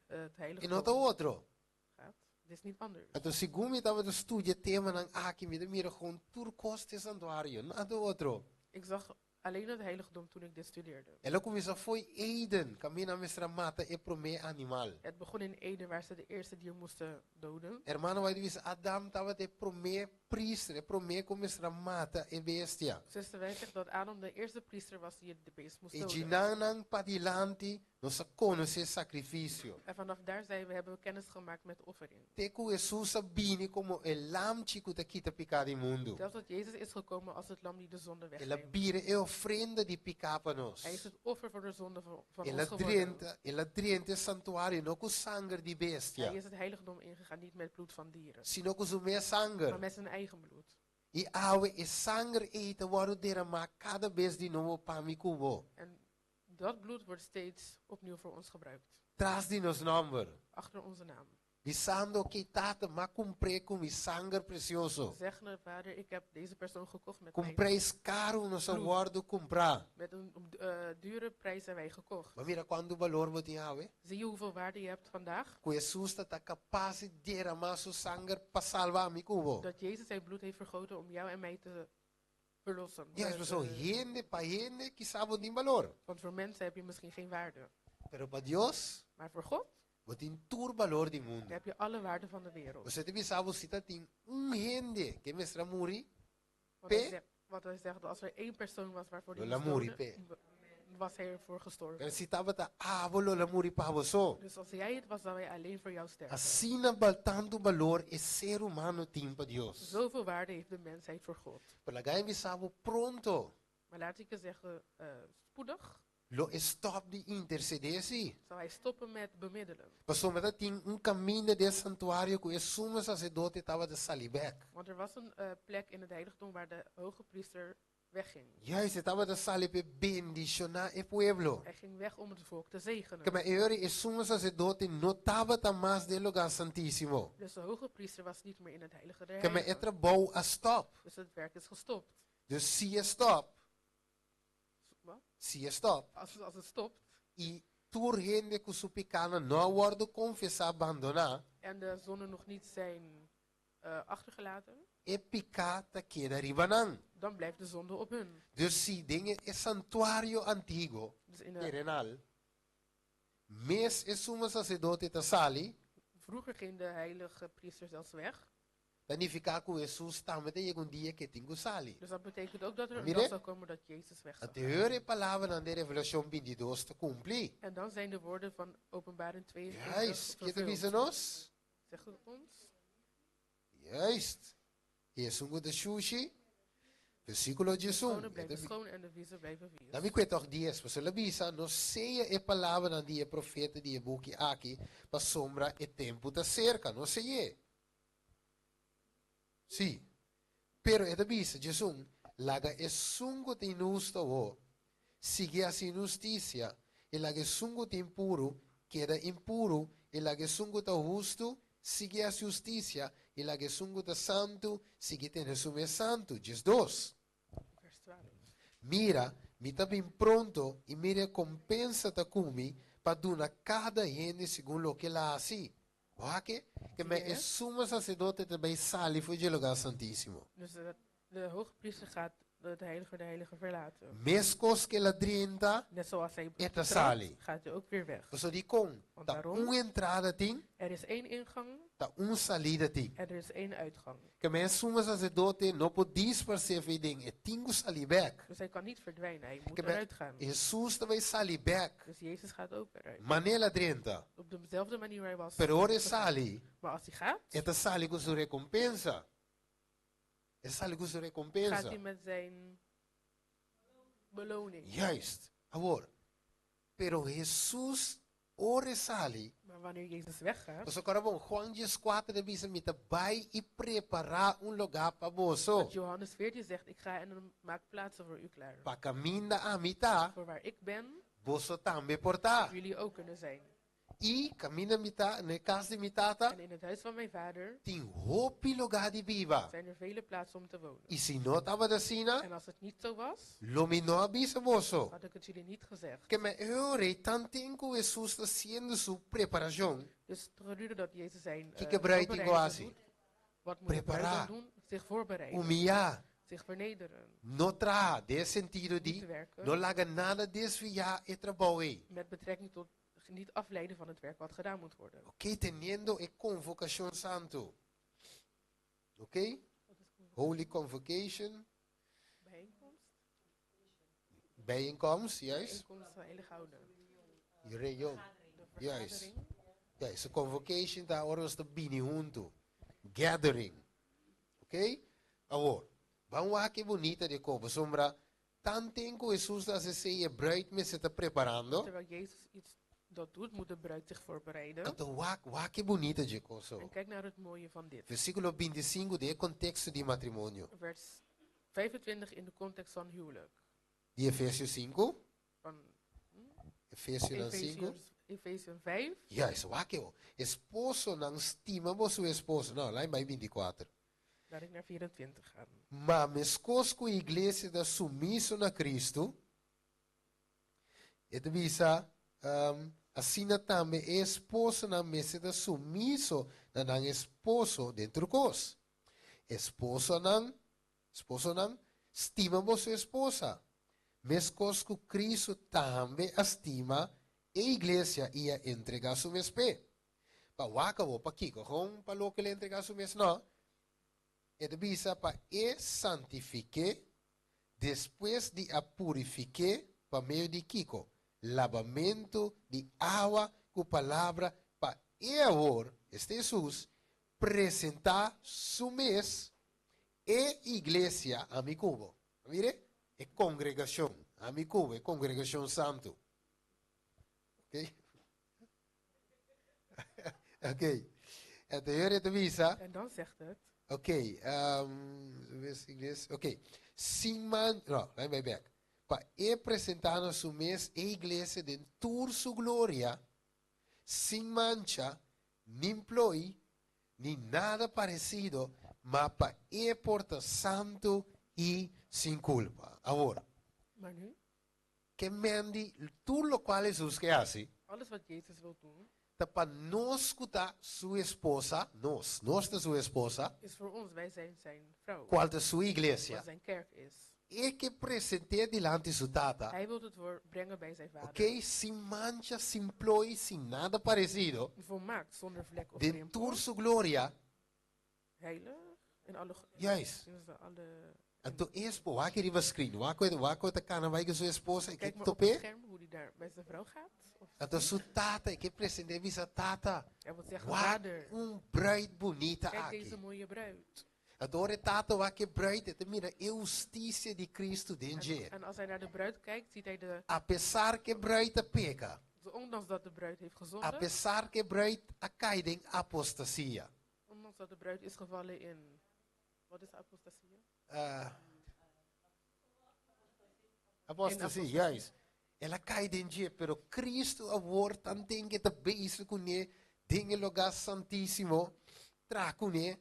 het E no ta heiligdom otro. gaat? Het is niet anders. Anto segun mi tabata studia e temanan aki, mi ta mira kon tur kos ta e santuario, nada otro. Ik zag alleen het heiligdom toen ik dit studeerde. El a kuminsá fo'i Eden, kaminda mester a mata e promé animal. Het begon in Eden waar ze de eerste dier moesten doden. Hermano White bisa, Adam tabata e promé priester, e promé ku mester a mata e bestia. Zuster White zegt dat Adam de eerste priester was die het de beest moest E doden. djinan padilanti nos a konosé sakrifisio. En vanaf daar zijn we, hebben we kennis gemaakt met offering. Te ku Hesus a bini komo e lamchi ku ta kita piká di mundu. Zelfs dat Jezus is gekomen als het lam die de zonde El a wegneemt. bira e ofrenda di piká pa nos. Hij is het offer voor de zonde van El ons a geworden. drenta, el a drenta e santuario no ku sanger di bestia, Hij is het heiligdom ingegaan, niet met bloed van dieren, sino ku su mes maar sanger. met zijn eigen bloed. I awe e sanger ei ta wòrdu deramá kada bes di nobo pa mi ku bo. En dat bloed wordt steeds opnieuw voor ons gebruikt. Tras di nos nòmber. Achter onze naam. Bisando ku Tata, m'a kumpr'é ku mi sanger presioso. Zeggende, Vader, ik heb deze persoon gekocht met Ku mijn, preis karu nos a Bloed. wòrdu kumprá. Met een dure prijs zijn wij gekocht. Bo a mira kuantu balor bo tin awe? Zie je hoeveel waarde je hebt vandaag? Ku Hesus ta kapas di deramá su sanger pa salba ami ku bo. Dat Jezus zijn bloed heeft vergoten om jou en mij te verlossen. Ja, paso hende pa hende kisas bo no tin balor. Want voor mensen heb je misschien geen waarde. Pero pa Dios, Maar voor God bo tin tur balor di mundu. heb je alle waarde van de wereld. Bo ta bisa bo si tatin un hende ku mester a muri, Want hij Pe? zegt, wat hij zegt, als er één persoon was waarvoor hij Lo el a moest muri doden, p'e. was hij ervoor gestorven. Pero si tabata abo lo el a muri pa bo so. Dus als jij het was, zou hij alleen voor jou sterven. Asina tantu balor e ser humano tin pa Dios. Zoveel waarde heeft de mensheid voor God. Pero laga mi bisa bo pronto. Maar laat ik je zeggen, spoedig Lo e stòp di intersedé si. zal hij stoppen met bemiddelen. Pasobra tatin un kaminda den santuario ku e sumo saserdote tabata sali bèk. Want er was een plek in het heiligdom waar de hoge priester wegging. Juist, e tabata sali p'e bendishoná e pueblo. Hij ging weg om het volk te zegenen. Ke men e ora e sumo saserdote no tabata mas den lugá santísimo. Dus de hoge priester was niet meer in het heilige der Ke men e heiligen. trabou a stòp. Dus het werk is gestopt. Dus si e stòp, Wat? si e stòp, Als het stopt i tur hende ku su pikánan no a wòrdu konfesá bandoná, en de zonden nog niet zijn achtergelaten, e piká ta keda riba nan. dan blijft de zonde op hun. Dus si den e santuario antiguo, Dus in de, terenal, mes e sumo saserdote ta sali, vroeger ging de heilige priester zelfs weg. Ta nifiká ku Hesus tambe ta yega un dia ku e tin ku sali. Dus dat betekent ook dat er een Mire. dag zal komen dat Jezus weg zal Anto gaan. e ora e palabranan den Revelashon bintidos ta kumpli. En dan zijn de woorden van Openbaring 22 Juist, ke ta vervuld. bisa nos? Zegt het ons? Juist. Esun ku ta shushi, versíkulo De diesun. schone blijven schoon en de vieze blijven vies. Na mi kue tòg dies, pasobra el a bisa, No seya e palabranan di e profeta di e buki aki, pasobra e tempu ta serka. No sey'é. Sí. Pero e ta bisa, 11, Laga esun ku ta inhustu awor, sigui hasi inhustisia, i laga esun ku ta impuru, keda impuru, i laga esun ku ta hustu, sigui hasi hustisia, i laga esun ku ta santu, sigui tene su mes santu. 12. Vers 12. Mira, mi ta bin pronto, i mi rekompensa ta ku mi pa duna kada hende segun loke el a hasi. Wak ke men e sumo saserdote ta bai sali for dje lugá santísimo. Dus de hogepriester gaat het heilige der heiligen verlaten. Meskos ku el a drenta, Net zoals hij e ta trad, sali. gaat hij ook weer weg. Pasobra dikon? Want Ta waarom? un entrada tin, Er is één ingang ta un salida tin. en er is één uitgang. Ke men e sumo saserdote no por disparsé fei den, e tin ku sali bèk. Dus hij kan niet verdwijnen, hij moet Ke men eruit gaan. Hesus ta bai sali bèk. Dus Jezus gaat ook eruit. Manera el a drenta. Op dezelfde manier hij was. Pero ora e sali, Maar als hij gaat, e ta sali ku su rekompensa. E sali ku su rekompensa. gaat hij met zijn beloning. Juist. Awor. Pero Hesus ora e sali. Maar wanneer Jezus weggaat, Pasobra kòrda bon, Juan dieskuater ta bisa mi ta bai i prepará un lugá pa boso. Want Johannes 14 zegt, ik ga en maak plaatsen voor u klaar. Pa kaminda ami ta, Voor waar ik ben, boso tambe por ta. jullie ook kunnen zijn. I kaminda mi ta, na e kas di mi tata, En in het huis van mijn vader tin hopi lugá di biba. zijn er vele plaatsen om te wonen. I si no tabata asina, En als het niet zo was, lo mi no a bisa boso. had ik het jullie niet gezegd. Ke men e ora ei tanten ku Hesus ta hasiendo su preparashon, Dus gedurende dat Jezus zijn Kiko bruid tin ku voorbereidingen hasi? doet, wat moet de bruid Prepará. dan doen? Zich voorbereiden. Humiliá. Zich vernederen. No traha, den e sentido di Niet werken. no laga nada desviá e trabou ei. Met betrekking tot niet afleiden van het werk wat gedaan moet worden. Ok, teniendo e konvokashon santu. Ok? Wat is convocatie? Holy Convocation. Bijeenkomst. Bijeenkomst, juist. Bijeenkomst van Heilige Oude. Reunion. De Juist. vergadering. Juist, convocation ta ora nos ta bini huntu. Gathering. Ok? Awor, ban wak e bunita di kos, pasobra tanten ku Hesus ta hasi esei e bruid mester ta preparando. Terwijl Jezus iets dat doet, moet de bruid zich voorbereiden. Anto wak, wak e bunita di kos. En kijk naar het mooie van dit. Versíkulo 25 den konteksto di matrimonio. Vers 25 in de context van huwelijk. Di Efesio 5. Van Efesio 5. Efesiërs, Efesiërs 5. Juist, wak e. Esposonan stima boso esposa. No, laga mi bai 24. Laat ik naar 24 gaan. Ma meskos ku iglesia ta sumiso na Kristu, e ta bisa, asina tambe esposanan mester ta sumiso na nan esposo den tur kos. Esposonan, esposonan, stima boso esposa. Meskos ku Kristu tambe a stima e iglesia i a entregá su mes p'e. Pa wak bo pa kiko, gewoon pa loke el a entregá su mes no. E ta bisa pa e santifik'é despues di a purifik'é pa medio di kiko? Labamentu di awa ku palabra pa e awor, esta Hesus, presentá su mes e iglesia, ami ku bo. Mire, e kongregashon, ami ku bo, e kongregashon santu. Ok? Ok. Anto e ta bisa. En dan zegt het. Ok, iglesia, ok. Sin man, no, laga mi bai bèk. Pa e presentá na su mes e iglesia den tur su gloria, sin mancha, ni ploi, ni nada paresido, ma pa e por ta santu i sin kulpa. Awor. Maar nu? Ke men di tur lokual Hesus ke hasi. Alles wat Jezus wil doen. Ta pa nos ku ta su esposa, nos, nos ta su esposa. Is voor ons, wij zijn zijn vrouw. Kual ta su iglesia. Wat zijn kerk is. E ke present'é dilanti su tata. Hij wil het voor brengen bij zijn vader. Ok, sin mancha, sin plooi, sin nada paresido. Volmaakt, zonder vlek of Den rimpel. tur su gloria. Heilig, in alle, Juist. in alle Anto e espo, wak riba screen, wak koe, wak koe ta kana bai ku su esposa, e ke Kijk maar op top'é. het scherm hoe die daar bij zijn vrouw gaat. Of Anto su tata, e ke present'é bisa tata, Hij wil zeggen, wak vader, un bruid bunita kijk aki. deze mooie bruid. Anto ora e tata wak e bruid, e ta mira e hustisia di Cristo den En, dje. en als hij naar de bruid kijkt, ziet hij de, Apesar ku e bruid a peka. ondanks dat de bruid heeft gezondigd, Apesar ku e bruid a kai den apostasia. ondanks dat de bruid is gevallen in, wat is apostasie? Uh, apostasia, juist. El a kai den dje, pero Cristo awor tanten ku e ta bezig kuné den e lugá santísimo, traha kuné.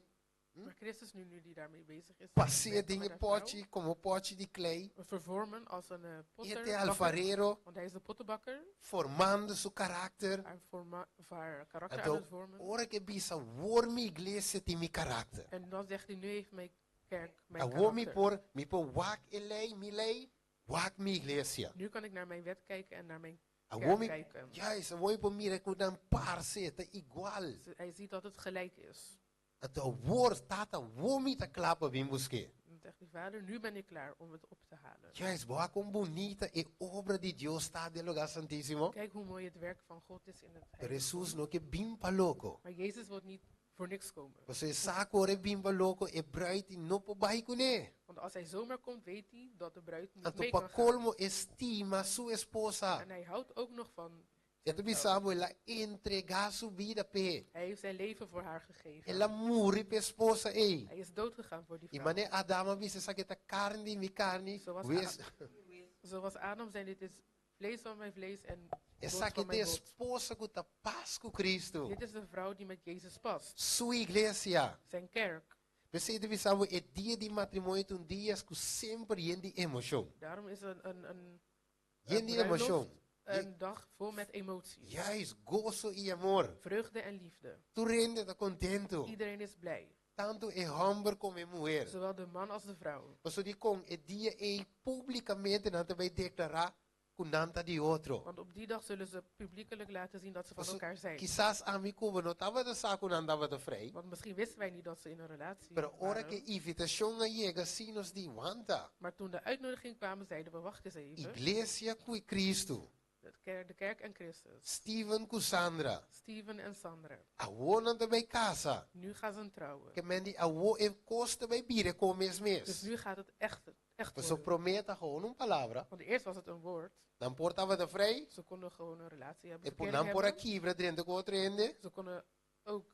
Maar Christus nu, nu die daarmee bezig is, Pas'é werken den met e haar vrouw. pòchi komo pòchi di klei. Vervormen als een E potter, ta bakker, alfarero. want hij is de pottenbakker. Formando su karakter. Haar, vorma, of haar karakter Anto, aan het vormen. ora ku e bisa, awor mi iglesia tin mi karakter. En dan zegt hij, nu heeft mijn kerk mijn Awor mi karakter. por, mi por wak e lei, mi lei, wak mi iglesia. Nu kan ik naar mijn wet kijken en naar mijn Awor kerk mi, kijken. juist, awor mi por mira ku nan parse, ta igual. Dus hij ziet dat het gelijk is. Anto awor, tata, awor mi ta kla pa bin busk'é. Dan zegt hij, vader, nu ben ik klaar om het op te halen. Juist, bo wak kon bunita e obra di Dios ta den lugá santísimo. Kijk hoe mooi het werk van God is in het Pero heiligdom. Hesus no ke bin pa loko. Maar Jezus wil niet voor niks komen. Pasobra e sa ku ora e bin pa loko, e bruid no por bai kuné. Want als hij zomaar komt, weet hij dat de bruid niet Anto mee pa kan gaan. kolmo e stima su esposa. En hij houdt ook nog van E ta bisa bo, el a entregá su bida p'e. Hij heeft zijn leven voor haar gegeven. El a muri p'e esposa ei. Hij is doodgegaan voor die I vrouw. manera Adam a bisa esaki ta karni di mi karni. Zoals, Wes, Zoals Adam zei, dit is vlees van mijn vlees en bot esaki van ta mijn bot. esposa ku ta pas ku Kristu. Dit is de vrouw die met Jezus past. Su iglesia. Zijn kerk. P'esei ta bisa bo e dia di matrimonio ta un dia ku semper yen di emoshon. Daarom is een, een, een, Yen di een bruiloft emoshon. een dag vol met emoties. Juist, goso i amor. Vreugde en liefde. Tur hende ta kontentu. Iedereen is blij. Tantu e hòmber komo e muher. Zowel de man als de vrouw. Pasobra dikon e dia ei públikamente nan ta bai deklará ku nan ta di otro. Want op die dag zullen ze publiekelijk laten zien dat ze van elkaar zijn. Kisas ami ku bo no tabata sa ku nan tabata frei. Want misschien wisten wij niet dat ze in een relatie Pero ora ku waren. e invitashon a yega si nos di, Wanta. Maar toen de uitnodiging kwam, zeiden we, wacht eens even. Iglesia ku Kristu. De kerk, de kerk en Christus. Steven ku Sandra. Steven en Sandra. Awor nan ta bai kasa. Nu gaan ze trouwen. Ke men di awor e kos ta bai bira kon mes mes. Dus nu gaat het echt, echt Paso worden. promé ta gewoon un palabra. Want eerst was het een woord. Nan por tabata frei. Ze konden gewoon een relatie hebben. E por verkering nan por a hebben. kibra drenta ku otro hende. Ze konden ook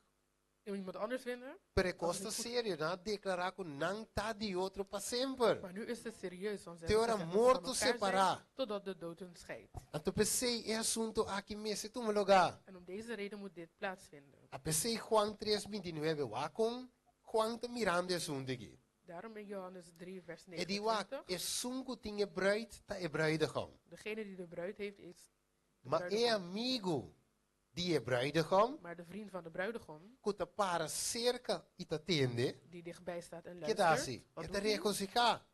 iemand anders vinden. Pero e kos ta serio, nan a deklará ku nan ta di otro pa semper. Maar nu is het serieus, want ze Te hebben ora gezegd dat ze van morto elkaar zijn separá. totdat de dood hun scheidt. Anto p'esei e asunto aki mester tuma lugá. En om deze reden moet dit plaatsvinden. A P'esei Juan tres binti nuebe wak kon Juan ta mirando e asunto aki. Daarom in Johannes 3 vers E di wak, 29, esun ku tin e bruid ta e bruidegom. Degene die de bruid heeft is de Ma e bruidegom. amigu di e bruidegom, Maar de vriend van de bruidegom, ku ta para serka i ta tende, die dichtbij staat en ke ta luistert, hasi? wat E ta doet hij? regosihá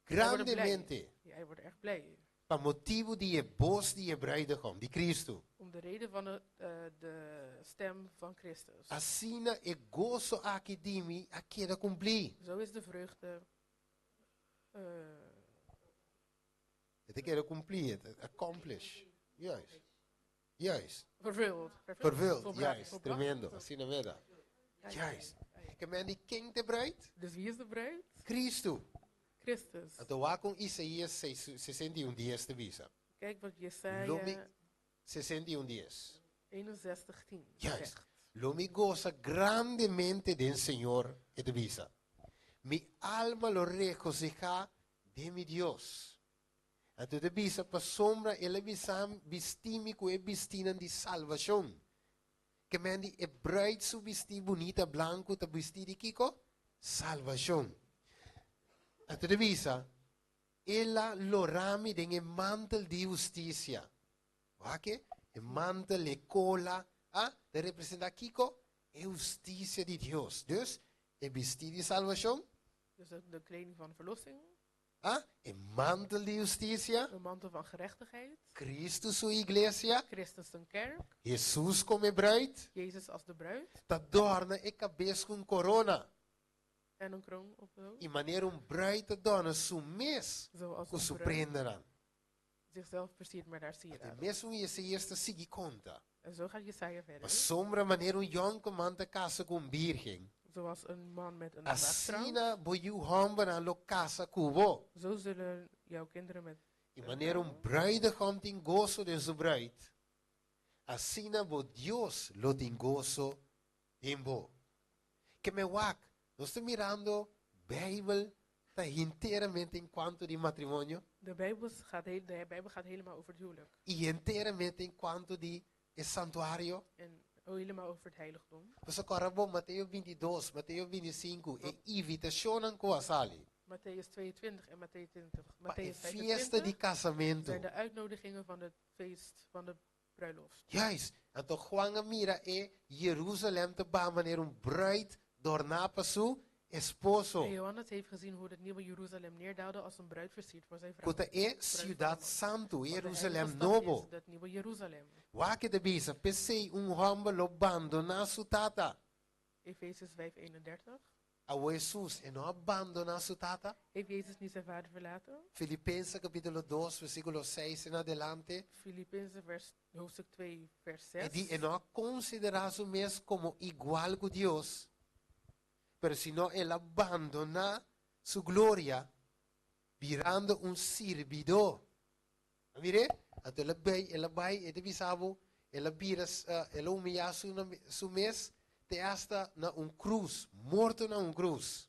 Hij wordt blij. grandemente Ja, hij wordt erg blij. pa motibu di e bos di e bruidegom, di Kristu. Om de reden van de, eh, de stem van Christus. Asina e goso aki di mi a keda kumplí. Zo is de vreugde eh, E ta keda kumplí, e ta accomplish. Juist. Juist. vervuld. Vervuld, Volbracht. juist. Volbracht. Tremendo. Asina meda. Ja, ja, Juist. ja, ja. Ke men di ken ta e bruid? Dus wie is de bruid? Cristo. Christus. Anto wak kon Isaías 61 dies ta bisa. Kijk wat Lo mi Jesaja 61 dies. 61, 10 Juist. zegt. Lo mi gosa grandemente den Señor, e ta bisa. Mi alma lo regocija den mi Dios. Anto e ta bisa, Pasobra el a bisa bisti mi ku e bistinan di salbashon. Ke men di e bruid su bisti bunita blanku ta bisti di kiko? Salbashon. Anto e ta bisa, El a lora mi den e mantel di hustisia. Wak e? E mantel, e kola, a, ta representa kiko? E hustisia di Dios. Dus, e bisti di salbashon. Dus de kleding van verlossing. A, e mantel di hustisia. De mantel van gerechtigheid. Cristo su iglesia. Christus zijn kerk. Hesus komo e bruid. Jezus als de bruid. Ta dòrna e kabes ku un korona. En een kroon op de hoofd. I manera un bruid ta dòrna su mes Zoals ku een su bruid prendanan. zichzelf versiert met haar Te sieraden. mesun Jesaías ta sigui konta. En zo gaat Jesaja verder. Pasobra manera un yònkuman ta kasa ku un bírgen. Zoals een man met een maagd trouwt. Asina bo yu hòmbernan lo kasa ku bo. Zo zullen jouw kinderen met I manera un bruidegom tin goso den su bruid, asina bo Dios lo tin goso den bo. Ke me wak, nos ta mirando Bijbel ta hinteramente en cuanto di matrimonio. De Bijbel gaat, de Bijbel gaat helemaal over het huwelijk. I henteramente en cuanto di e santuario. En helemaal over het heiligdom. Pasobra kòrda bo, Mateo bintidos, Mateo bintisinku, e invitashonnan ku a sali. Mattheüs 22 en Mattheüs 20, Pa e Mattheüs fiesta di 25 kasamentu. zijn de uitnodigingen van het feest van de bruiloft. Juist. Anto Juan a mira e Jerusalem ta baha manera un bruid dorná pa su esposo. En Johannes heeft gezien hoe het nieuwe Jeruzalem neerdaalde als een bruid versierd voor zijn vrouw. Ku ta e Bruid van de siudat man. santu, e Want de heilige Jerusalem stad nobo. is het nieuwe Jeruzalem. Wak e ta bisa, P'esei un hòmber lo bandoná su tata. Efeze 5, 31. Awor Hesus e no a bandoná su tata? Heeft Jezus niet zijn vader verlaten? Filipense kapítulo 2, versíkulo 6 en adelante. Filippenzen vers, hoofdstuk 2, vers E 6. di e no a konsiderá su mes komo igual ku Dios, pero sino el a bandoná su gloria, birando un sirbidó. A mir'é? Anto el a bai, el a bai, e ta bisa bo, el a bira, el a humiyá su, su mes te asta na un krus, morto na un krus.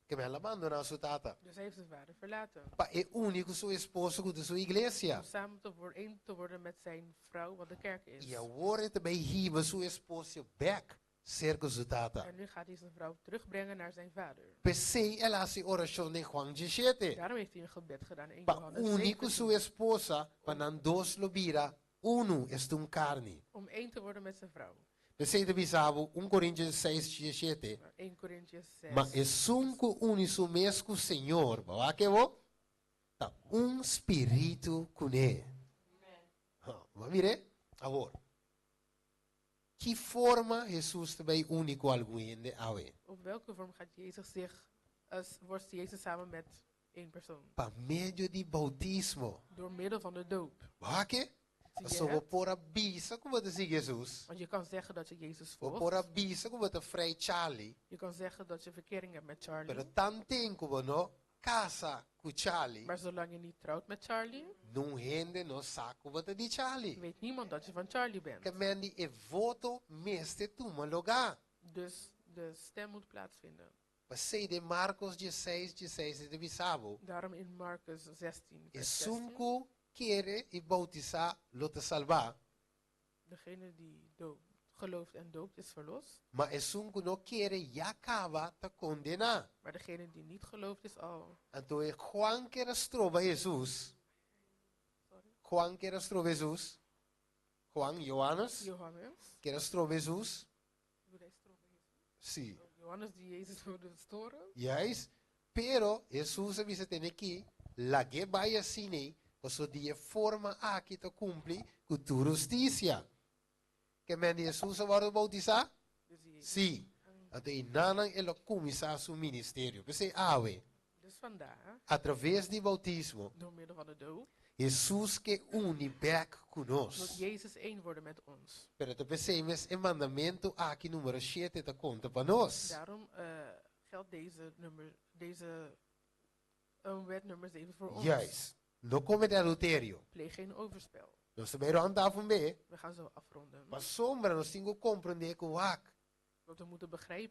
Keme el a bandoná su tata. Dus hij heeft zijn vader verlaten. Pa e uni ku su esposo ku ta su iglesia. Om samen te worden, één te worden met zijn vrouw, wat de kerk is. I awor e ta bai hiba su esposo bèk serka su tata. En nu gaat hij zijn vrouw terugbrengen naar zijn vader. P'esei el a hasi orashon den Juan diesshete. Daarom heeft hij een gebed gedaan in Pa Johannes uni ku su 17. esposa, pa nan dos lo bira unu, esta un karni. Om één te worden met zijn vrouw. P'esei ta bisa bo, un Korintiones seis diesshete, 1 Korintiërs 6. Ma esun ku uni su mes ku Señor, bo wak e bo? Ta un spiritu kuné. Ma mire, awor, ki forma Hesus ta bai uni ku algun hende awe? Op welke vorm gaat Jezus zich, wordt Jezus samen met één persoon? Pa medio di boutismo. Door middel van de doop. Wak e? Pasobra bo por a bisa ku bo ta sigui Hesus. Want je kan zeggen dat je Jezus volgt. Bo por a bisa ku bo ta frei Charlie. Je kan zeggen dat je verkering hebt met Charlie. Pero tanten ku bo no kasa ku Charlie. Maar zolang je niet trouwt met Charlie. Nun hende no sa ku bo ta di Charlie. Weet niemand dat je van Charlie bent. Ke men di e voto mester tuma lugá. Dus de stem moet plaatsvinden. P'esei den Marcos dieseis, dieseis e ta bisa bo. Daarom in Marcus 16, vers Esun 16. ku kere i boutisá lo ta salbá. Degene die doopt, gelooft en doopt is verlost. Ma esun ku no kere ya kaba ta kondená. Maar degene die niet gelooft is al. Anto e Juan ker a stroba Hesus. Sorry. Juan ker a stroba Hesus. Juan, Johannes. Johannes. Ker a stroba Hesus. Wil hij stroba Hesus? Sí. Johannes die Jezus wilde storen. Juist. Pero Hesus a bisa tene ki, Lag'é bai asin'ei, pasobra di e forma aki ta kumpli ku tur hustisia. Ke men di Hesus a wòrdu boutisá? Sí. Anto einanan el a kuminsá su ministerio. P'esei awe, atraves di boutismo, Hesus ke uni bèk ku nos. Pero ta p'esei mes e mandamentu aki numero shete ta konta pa nos. Juist. No komete adulterio. Nos ta bai rònt af un be. Pasobra nos tin ku komprendé ku wak.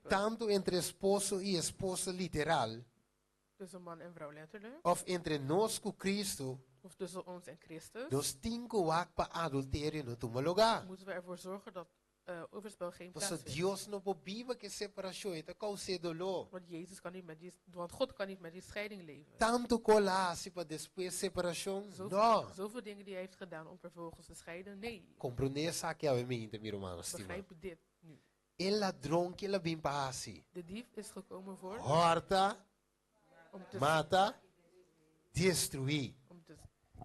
Tantu entre esposo i esposa literal. Òf entre nos ku Kristu. Nos tin ku wak pa adulterio no tuma lugá. Overspel geen Pasobra plaatsvindt. Dios no por biba ku e separashon, e ta kous'é doló. Want Jezus kan niet met die, want God kan niet met die scheiding leven. Tantu ku el a hasi pa despues separashon? Zoveel, No! zoveel dingen die hij heeft gedaan om vervolgens te scheiden? Nee! Komprondé esaki awe mente, mi rumannan stimá. Begrijp dit nu. E ladron ku el a bin pa hasi? De dief is gekomen voor. Hòrta, Om te. mata, destruí. Om te.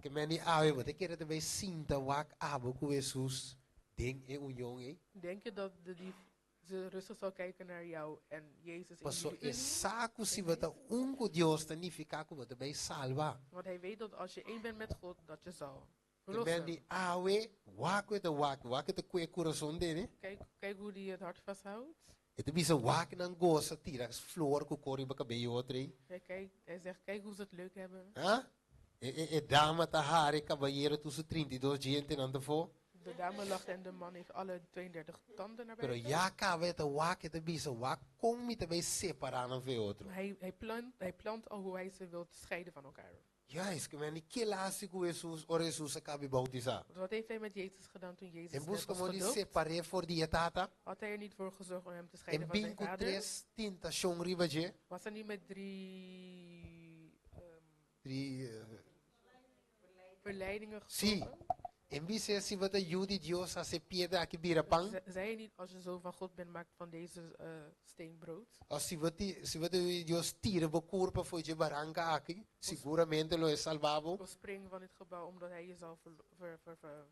Ke men di awe, bo ta kere ta bai sinta wak abo ku Hesus den e union ei? Denk je dat de dief ze rustig zal kijken naar jou en Jezus in Paso jullie e unie? sa ku si bo ta un ku Dios ta nifiká ku bo ta bai salba. Want hij weet dat als je één bent met God, dat je zal Ke men verlossen. di awe, wak ku e ta wak, wak e ta kue kurason dene. Kijk, kijk hoe die het hart vasthoudt. E ta bisa wak nan gosa tira flor ku kor riba kabei otro ei. Hij kijkt, hij zegt, kijk hoe ze het leuk hebben. Ha? E, e, e dama ta hari, e kabayero tur su 32 djentenan ta fo. De dame lacht en de man heeft alle 32 tanden naar Pero buiten. ya kaba e ta wak, e ta bisa, wak kon mi ta bai separá nan fe otro. Hij, hij, plant, hij plant al hoe hij ze wilt scheiden van elkaar. Juist, ke men di kila hasi ku Hesus ora Hesus a kabi boutisá? Want wat heeft hij met Jezus gedaan toen Jezus En net buska was mo di gedoopt? separ'é for di e Tata? Had hij er niet voor gezorgd om hem te scheiden En van bin zijn ku vader? tres tintashon riba dje? Was hij niet met drie Drie, verleidingen Sí. gekomen? En bis'é si bo ta yu di Dios hasi e piedra aki bira pan? Zei hij niet, als je zoon van God bent, maak van deze steen brood? Of si bo ti, si bo ta yu di Dios tira bo kurpa for dje baranka aki, siguramente lo e salba bo. Of spring van dit gebouw, omdat hij je zal ver, ver, ver, ver,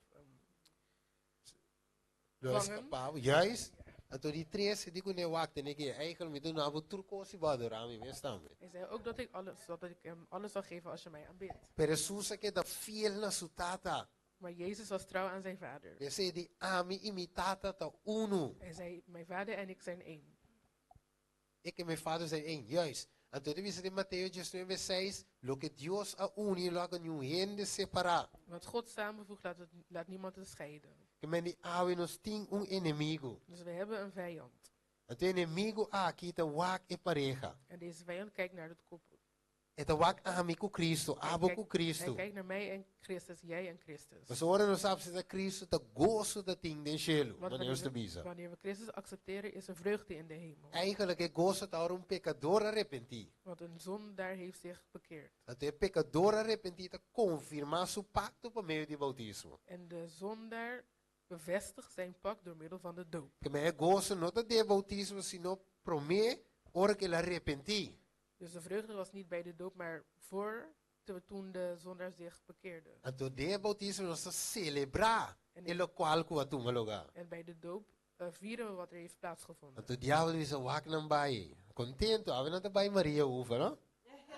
Lo e vangen. skapa bo. Juist. Anto di tres, e di ku ne wak tene ke, eigenlijk mi duna bo tur kos si bo adorá mi mes tambe. Hij zei ook dat ik alles, dat ik hem alles zal geven als je mij aanbidt. Pero Hesus a keda fiel na su Tata. Maar Jezus was trouw aan zijn vader. P'esei di, Ami i mi Tata ta unu. Hij zei, mijn vader en ik zijn één. Ik en mijn Vader zijn één. Juist. Anto ta bisa den Mateo diesnuebe seis, Loke Dios a uni, lo haga niun hende separá. Wat God samenvoegt, laat, het, laat niemand het scheiden. Ke men di, Awe nos tin un enemigo. Dus we hebben een vijand. Anto e enemigo aki ta wak e pareha. En deze vijand kijkt naar het koppel. E ta wak ami ku Cristo, abo ku Hij Cristo. kijkt naar mij en Christus, jij en Christus. Pasobra ora nos a acepta Cristo, ta goso ta tin den shelu, Want manera nos ta wanneer we, bisa. wanneer we Christus accepteren, is er vreugde in de hemel. Eigenlijk e goso ta ora un pecador arepentí. Want een zondaar heeft zich bekeerd. Anto e pecador arepentí ta confirmá su pacto pa medio di bautismo. En de zondaar bevestigt zijn pact door middel van de doop. Ke men e goso no ta den bautismo, sino promé ora ku el a arepentí. Dus de vreugde was niet bij de doop, maar voor Toen de zondaar zich bekeerde. Anto den e boutismo nos ta selebrá e lokual ku a tuma lugá. En bij de doop vieren we wat er heeft plaatsgevonden. Anto diabel bisa, Wak nan bai. Kontentu, awe nan ta bai Mariahoeve, no?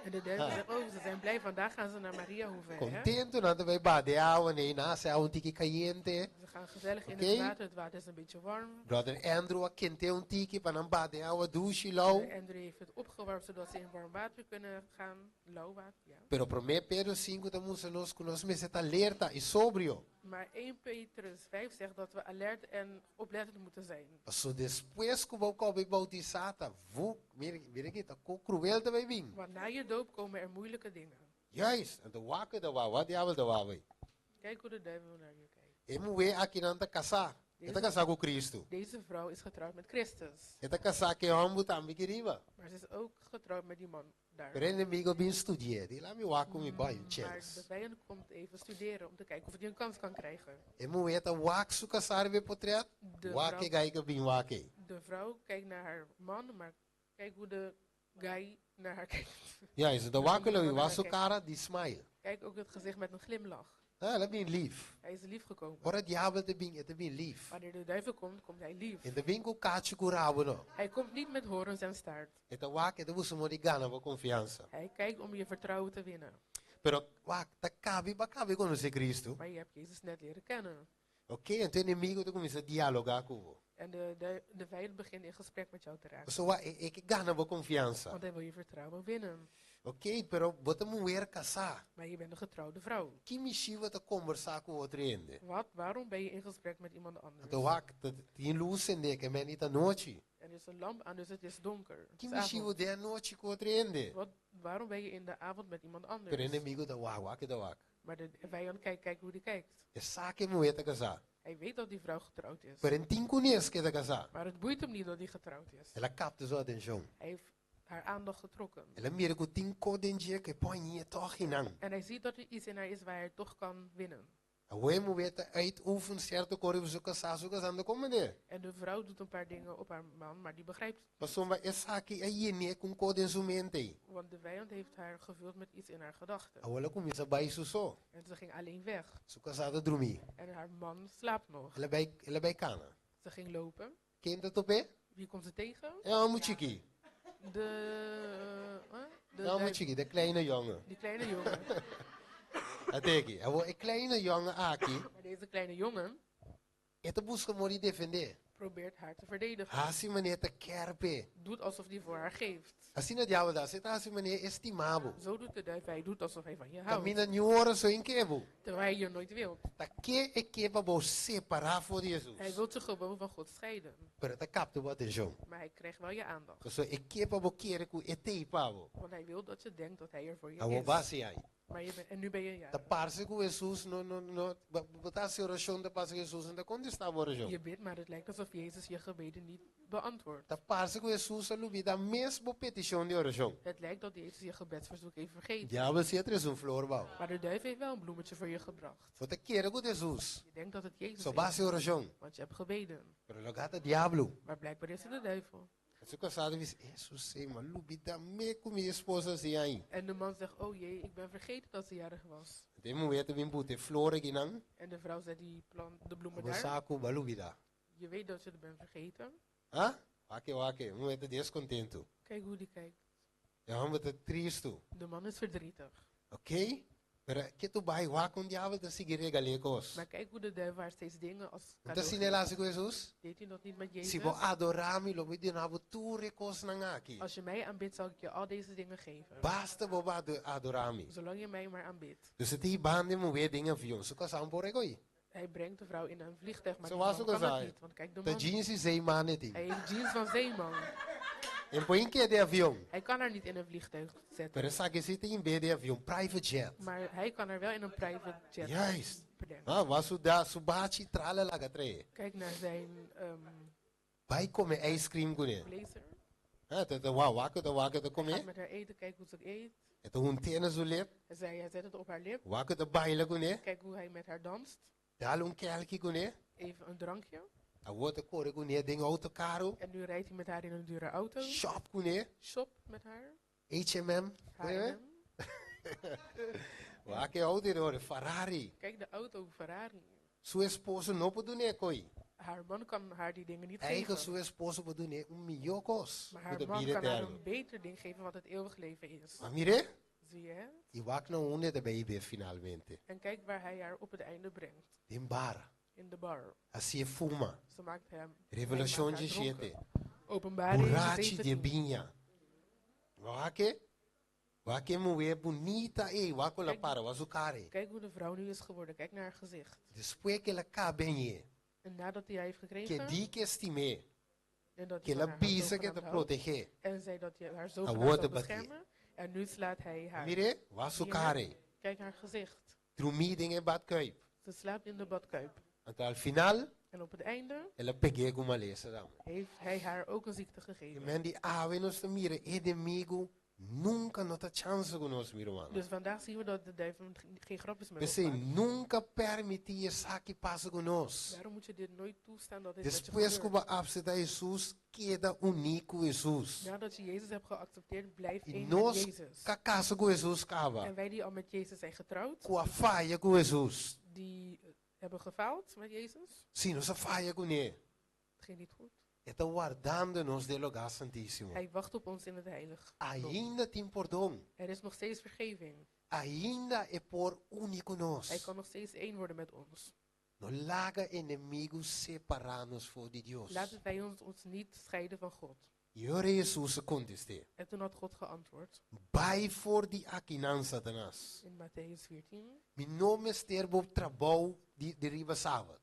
En de duivel zegt, oh, ze zijn blij, vandaag gaan ze naar Mariahoeve, hè? Kontentu nan ta bai bade e awa nei, nan hasi awa un tiki kayente. Ze gaan gezellig in Oké. het water, het water is een beetje warm. Brother Andrew a kent'é un tiki pa nan bade e awa dushi lou. Brother Andrew heeft het opgewarmd zodat ze in warm water kunnen gaan, lauw water, ja. Pero Promé Pedro sinku ta mustra nos ku nos mester ta alerta i sobrio. Maar één Petrus vijf zegt dat we alert en oplettend moeten zijn. Paso despues ku bo koba i boutisá ta vuk, mira, mira aki, ta ku kruel ta bai bin. Want na je doop komen er moeilijke dingen. Juist, anto wak ku ta wak, wak diabel ta wak bai. Kijk hoe de duivel naar je kijkt. E muhé akinan ta kasá. E ta kasá ku Kristu. Deze vrouw is getrouwd met Christus. E ta kasá ku e hòmber tambe aki riba. Maar ze is ook getrouwd met die man daar. Pero e enemigo a bin studi'é. Di, Laat mi wak ku mi bai un Maar chèns. de vijand komt even studeren om te kijken of hij een kans kan krijgen. E muhé ta wak su kasá riba e potret. De Wak vrouw e gai ku a bin wak ei. De vrouw kijkt naar haar man, maar kijk hoe de guy naar haar kijkt. Juist, ta wak ku lo wak su kara di smile. Kijk ook het gezicht met een glimlach. Ah, el a bin lief. Hij is lief gekomen. Ora diabel ta bin, e ta bin lief. Wanneer de duivel komt, komt hij lief. E ta bin ku kachu ku rabo no. Hij komt niet met horens en staart. E ta wak, e ta buska modo di gana bo konfiansa. Hij kijkt om je vertrouwen te winnen. Pero wak, ta kabi bo a kabi konosé Cristo. Maar je hebt Jezus net leren kennen. Oké, anto e enemigo ta kuminsá dialogá ku bo. En de, de, de vijand begint in gesprek met jou te raken. Pasobra wak, e, e ke gana bo konfiansa. Want hij wil je vertrouwen winnen. Oké, pero bo ta muher kasá. Maar je bent een getrouwde vrouw. Ki mishi bo ta kombersá ku otro hende? Wat, waarom ben je in gesprek met iemand anders? Anto wak, ta tin lus sendé, ke men i ta nochi. Er is een lamp aan, dus het is donker. Het Ki is mishi bo avond. den anochi ku otro hende? Wat, waarom ben je in de avond met iemand Pero anders? enemigo ta wak, wak e ta wak. Maar de vijand kijkt, kijk hoe die kijkt. E sa ku e muhé ta kasá. Hij weet dat die vrouw getrouwd is. Pero e tin kunes ku e ta kasá. Maar het boeit hem niet dat die getrouwd is. El a kapta su atenshon. Hij heeft haar aandacht getrokken. El a mira ku tin kos den dje ku e por hañ'é tòg einan. En hij ziet dat er iets in haar is waar hij toch kan winnen. Awor e muhé ta uitoefen sierto kos riba su kasá, su kasá no ta komprendé. En de vrouw doet een paar dingen op haar man, maar die begrijpt het niet. Pasobra esaki a yen'é ku un kos den su mente ei. Want de vijand heeft haar gevuld met iets in haar gedachten. Awor el a kuminsá bai su so. En ze ging alleen weg. Su kasá ta drumí. En haar man slaapt nog. El a bai, el a bai kana. Ze ging lopen. Ken ta top'é? Wie komt ze tegen? E hòmber chikí. De, de, E hòmber chikí, de kleine jongen. Die kleine jongen. A teki. Awor e kleine jongen aki. Maar deze kleine jongen. E ta buska mor di defendé. Probeert haar te verdedigen. Hasi manera ta kèrp'é. Doet alsof die voor haar geeft. Asina diabel ta hasi, e ta hasi manera e stima bo. Zo doet de duivel, hij doet alsof hij van je houdt. Kaminda niun ora so en ke bo. Terwijl hij je nooit wilt. Ta ke e ke pa bo separá for di Hesus. Hij wilt je gewoon van God scheiden. Pero e ta kapta bo atenshon. Maar hij krijgt wel je aandacht. Pasobra e ke pa bo kere ku e t'ei pa bo. Want hij wil dat je denkt dat hij er voor je Awor is. basi ai. Maar je bent, en nu ben je jarig. Ta parse ku Hesus no no no bo ta hasi orashon ta parse ku Hesus no ta kontestá bo orashon. Je bidt, maar het lijkt alsof Jezus je gebeden niet beantwoordt. Ta parse ku Hesus a lubidá mes bo petishon di orashon. Het lijkt dat Jezus je gebedsverzoek heeft vergeten. Diabel si a trese un flor bou. Maar de duif heeft wel een bloemetje voor je gebracht. Bo ta kere ku ta Hesus. Je denkt dat het Jezus So bo is, hasi orashon. want je hebt gebeden. Pero loke ta diablo. Maar blijkbaar is het de duivel. Su kasá ta bisa, Hesus ei, m'a lubidá me ku mi esposa hasi ai. En de man zegt, oh jee, ik ben vergeten dat ze jarig was. Anto e muhé ta bin buta e flor akinan. En de vrouw zet die plant, de bloemen Bo daar. sa ku bo a lubidá. Je weet dat je het bent vergeten. Ha? Wak e wak e, muhé ta deskontentu. Kijk hoe die kijkt. E hòmber ta tristu. De man is verdrietig. Oké? Pero ke tu bai wak un diabel ta sigui regal'é kos. Maar kijk hoe de duivel haar steeds dingen als No ta cadeau asina el geeft. hasi ku Hesus? Deed hij dat niet met Si Jezus? bo adorá mi, lo mi duna bo tur e kosnan aki. Als je mij aanbidt, zal ik je al deze dingen geven. Basta bo bo adorá mi. Zolang je mij maar aanbidt. Dus e tin banda e muhé den avion. Su kasá un por rekoi. Hij brengt de vrouw in een vliegtuig, maar Zo die was man ook kan al het zei. niet, want kijk de Ta man. jeans di zeeman e tin. Hij heeft jeans van zeeman. En por inke den avion. Hij kan haar niet in een vliegtuig zetten. Pero esaki si tin be den avion, private jet. Maar hij kan haar wel in een private jet Juist. brengen. Ah, was su da su bachi trala laga trae. Kijk naar zijn Bai come ice cream kuné. blazer. Ah, ta ta wa wak ta wak ta come. Hij gaat met haar eten, kijk hoe ze eet. E ta hunt'é na su lip. Hij zei, hij zet het op haar lip. Wak ta baila kuné. Kijk hoe hij met haar danst. Dal un kelki kuné. Even een drankje. Awor ta kore kuné den auto karu. En nu rijdt hij met haar in een dure auto. Shop kuné. Shop met haar. H&M. H&M. Wak e auto ei, Ferrari. Kijk de auto, Ferrari. Su esposo no por dun'é kos. Haar man kan haar die dingen niet Eigen geven. su esposo por dun'é un mihó kos. Maar Ku haar ta man bida kan haar eterno. een beter ding geven wat het eeuwig leven is. Ma mir'é? Zie je het? I wak na unda e ta bai hib'é finalmente. En kijk waar hij haar op het einde brengt. Den bar. In de bar. Hasié fuma. Ze maakt hem, hij Revelashon maakt haar dronken. 17. Openbaring Burachi de 17. biña. Wak e? Wak e muhé bunita ei, wak kon el a Kijk, para, wak su kara. kijk hoe de vrouw nu is geworden. Kijk naar haar gezicht. Despues ku el a kaba hañ'é. En nadat hij haar heeft Ku gekregen, di ku e stim'é. en dat Ku hij el a van haar houdt, bisa ku e ta zogenaamd houdt, protegé. en zei dat hij haar A zogenaamd wòrdu zal batié. beschermen, en nu slaat hij haar. Mir'é, wak su Zie je het? kara. Kijk haar gezicht. Drumí den e badkuip. Ze slaapt in de badkuip. Anto al final, En op het einde el a peg'é ku malesa tambe. heeft hij haar ook een ziekte E gegeven. men di awe nos ta mira enemigu nunka no ta chansa ku nos, mi ruman. Dus vandaag zien we dat de duivel geen grapjes met ons P'esei maakt. nunka permití esaki pasa ku nos. Daarom moet je dit nooit toestaan dat dit met je Despues ku gebeurt. bo a aseptá Hesus, keda uní ku Hesus. Nadat je Jezus hebt geaccepteerd, blijf I één met nos Jezus. ku a kasa ku Hesus kaba. En wij die al met Jezus zijn getrouwd, Ku a faya ku Hesus. die hebben gefaald met Jezus, Si, nos a faya kuné. het ging niet goed. E ta wardando nos den lugá santísimo. Hij wacht op ons in het heilig. Ainda tin pordon. Er is nog steeds vergeving. Ainda e por uni ku Hij nos. kan nog steeds één worden met ons. No laga enemigu separá nos for di Dios. Laat de vijand ons niet scheiden van God. I ora Hesus a kontest'é. En toen had God geantwoord Bai for di akinan, Satanas. in Mattheüs 14. Mi no mester bo trabou di, di riba sabat.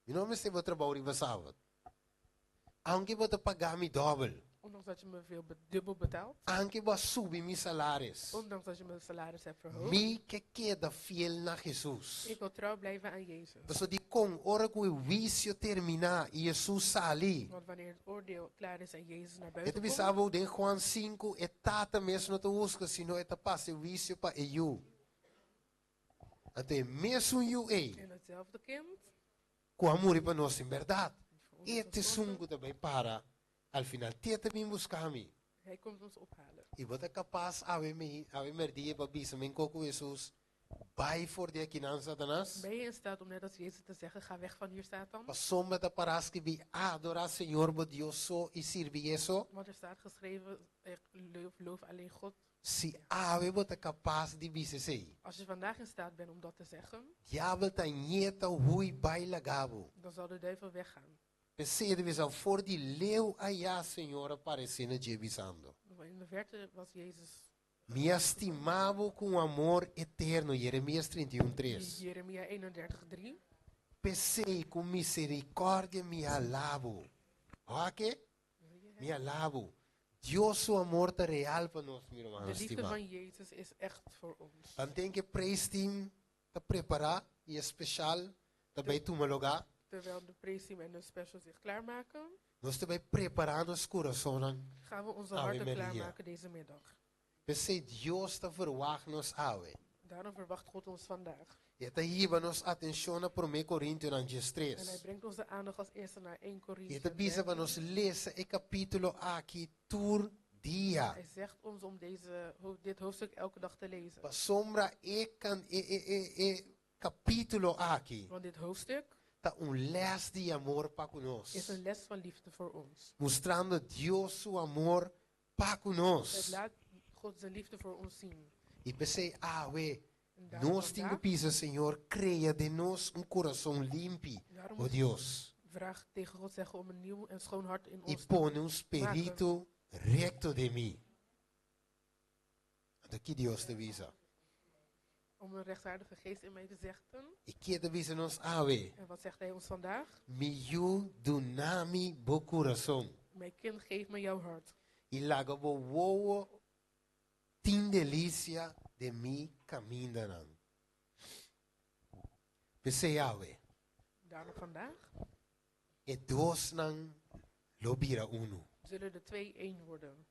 Mi no mester bo trabou riba sabat. Aunke bo ta paga mi dòbel. Ondanks dat je me veel dubbel betaalt. Aunke bo a subi mi salaris. Ondanks dat je mijn salaris hebt verhoogd. Mi ke keda fiel na Hesus. Ik wil trouw blijven aan Jezus. Paso di kon ora ku e huisio terminá i Hesus sali. Want wanneer het oordeel klaar is en Jezus naar E buiten ta komt. bisa bo den Juan 5 e tata mes no ta husga sino e ta pasa e huisio pa e yu. Anto e mesun yu ei. En hetzelfde kind. Ku a muri pa nos en bèrdat. Voor ons is E ta esun gestorven. ku ta bai para al final. T'e ta bin buska mi. Hij komt ons ophalen. I bo ta kapas awe mi awe mèrdia pa bisa meskos ku Hesus bai for di akinan Satanas. Ben je in staat om net als Jezus te zeggen, ga weg van hier Satan? Pasobra ta pará skibí adorá Señor bo Dios so i sirbi E so. Want er staat geschreven, echt, loof, loof alleen God. Si awe bo ta kapas di bisa esei. Als je vandaag in staat bent om dat te zeggen, Diabel ta yeta hui bai laga bo. dan zal de duivel weggaan. P'esei e ta bisa for di leu aya Señor a paresé na dje bisando. Want in de verte was Jezus, Mi a stima bo ku amor eterno, Jeremias 31, 3. Jeremia 31, 3. P'esei ku miserikòrdia mi a hala bo. Ok? Mi a hala bo. Dios su amor ta real pa nos, mi ruman De liefde stimá. van Jezus is echt voor ons. Tanten ku e praise team ta prepará i e special ta bai tuma lugá. Terwijl de praise team en de special zich klaarmaken, Nos ta bai prepará nos kurason. gaan we onze Ave harten Maria. klaarmaken deze middag. P'esei Dios ta verwacht nos awe. Daarom verwacht God ons vandaag. E ta hiba nos atenshon na 1 Korintionan En hij 3. brengt onze aandacht als eerste naar 1 E Korinthe. ta bisa pa 13. nos lesa e kapítulo aki tur dia. Hij zegt ons om deze, dit hoofdstuk elke dag te lezen. Pasobra e kan e e e e kapítulo aki Want dit hoofdstuk ta un les di amor pa ku nos. is een les van liefde voor ons. Mustrando Dios su amor pa ku Het nos. laat God zijn liefde voor ons zien. I p'esei awe En daarom nos tin ku vandaag, bisa Señor krea den nos un kurason limpi, daarom o moet Dios. vraag tegen God zeggen om een nieuw en schoon hart in I ons te pone un spiritu rekto den mi. Anto ki Dios ta bisa. Om een rechtvaardige geest in mij te zetten. I ki e ta bisa nos awe. En wat zegt hij ons vandaag? Mi yu duna mi bo kurason. Mijn kind, geef me jouw hart. I laga bo wowo tin delisia den mi kamindanan. P'esei awe. Daarom vandaag E dosnan lo bira unu. zullen de twee één worden.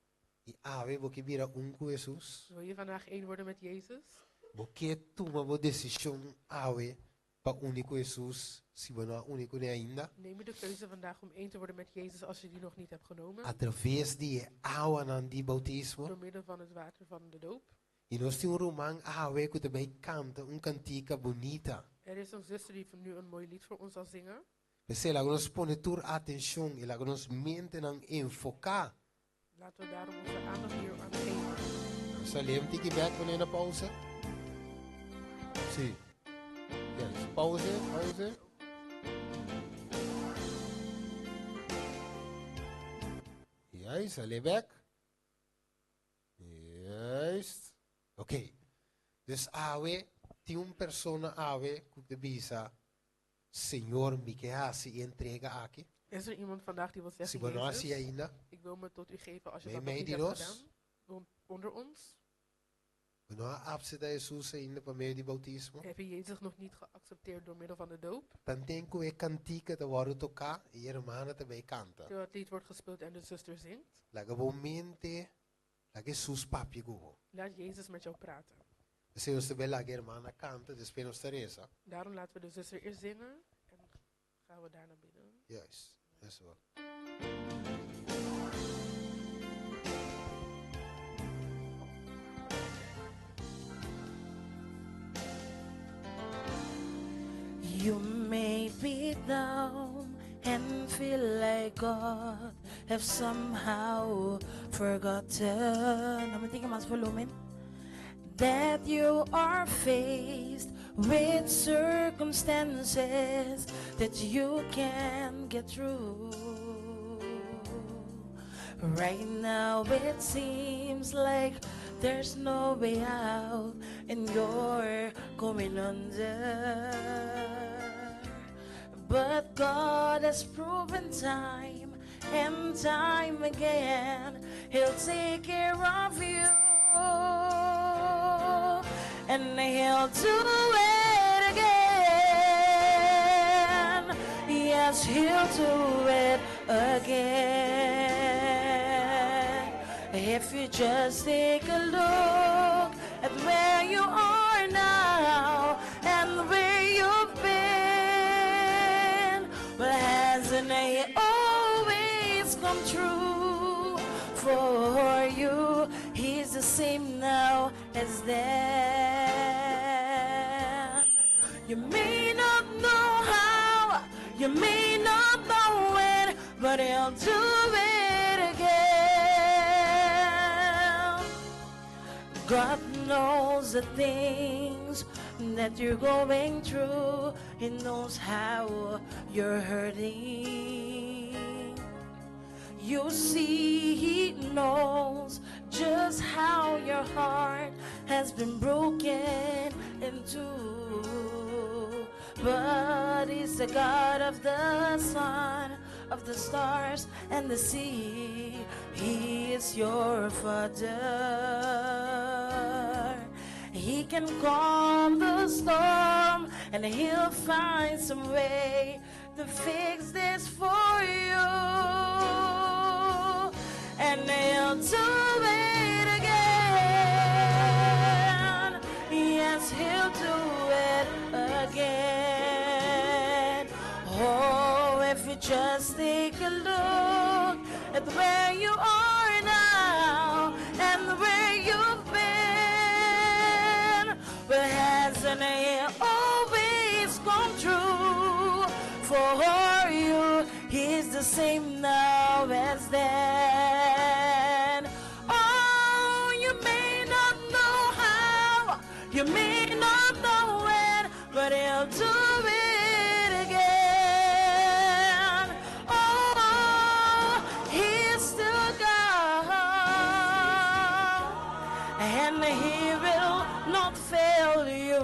I awe bo ke bira un ku Hesus. Wil je vandaag één worden met Jezus? Bo ke tuma bo desishon awe pa uni ku Hesus, si bo no a uni kuné ainda. Neem je de keuze vandaag om één te worden met Jezus als je die nog niet hebt genomen? A traves di e awanan di boutismo. Door middel van het water van de doop. I nos tin un ruman awe ku ta bai kanta un kantika bunita. Er is een zuster die nu een mooi lied voor ons zal zingen. P'esei laga nos pone tur atenshon i laga nos mentenan enfoká. Laten we daarom onze aandacht hier aan geven. Nos ta lem tiki bek wanneer na pauze? Sí. Yes. Pauze, pauze. Juist, sali bek. Juist. Oké. Dus awe, tin un persona awe ku ta bisa, Señor, mi ke hasi e entrega aki. Is er iemand vandaag die wil Si zeggen, bo no hasi Jezus, ainda, ik wil me tot u geven als je mei dat nog mei niet di hebt nos, gedaan? Onder ons? bo no a apseta Hesus ainda pa medio di boutismo. Heb je Jezus nog niet geaccepteerd door middel van de doop? Tanten ku e kantika ta wòrdu toká i e hermana ta bai kanta. Terwijl het lied wordt gespeeld en de zuster zingt. Laga bo mente, laga Hesus papia ku bo. Laat Jezus met jou praten. P'esei nos ta bai laga e hermana kanta, despues nos ta resa. Daarom laten we de zuster eerst zingen en gaan we daarna bidden. Juist, eso wel. You may be down and feel like God have somehow forgotten. No me tenga mas volumen. That you are faced with circumstances that you can't get through. Right now it seems like there's no way out and you're going under. But God has proven time and time again, He'll take care of you. And He'll do it again. Yes, He'll do it again. If you just take a look at where you are now and where you've been, well, hasn't He always come true for you? He's the same now as then. You may not know how, you may not know when, but He'll do it again. God knows the things that you're going through. He knows how you're hurting. You see, He knows just how your heart has been broken in two. But He's the God of the sun, of the stars, and the sea. He is your Father. He can calm the storm, and He'll find some way to fix this for you. And He'll do it again. Yes, He'll do it again. Oh, if you just take a look at where you are now and where you've been, well, hasn't He always come true for you? He's the same now as then. Oh, you may not know how, you may not know when, but He'll do it again. Oh, He's still God, and He will not fail you.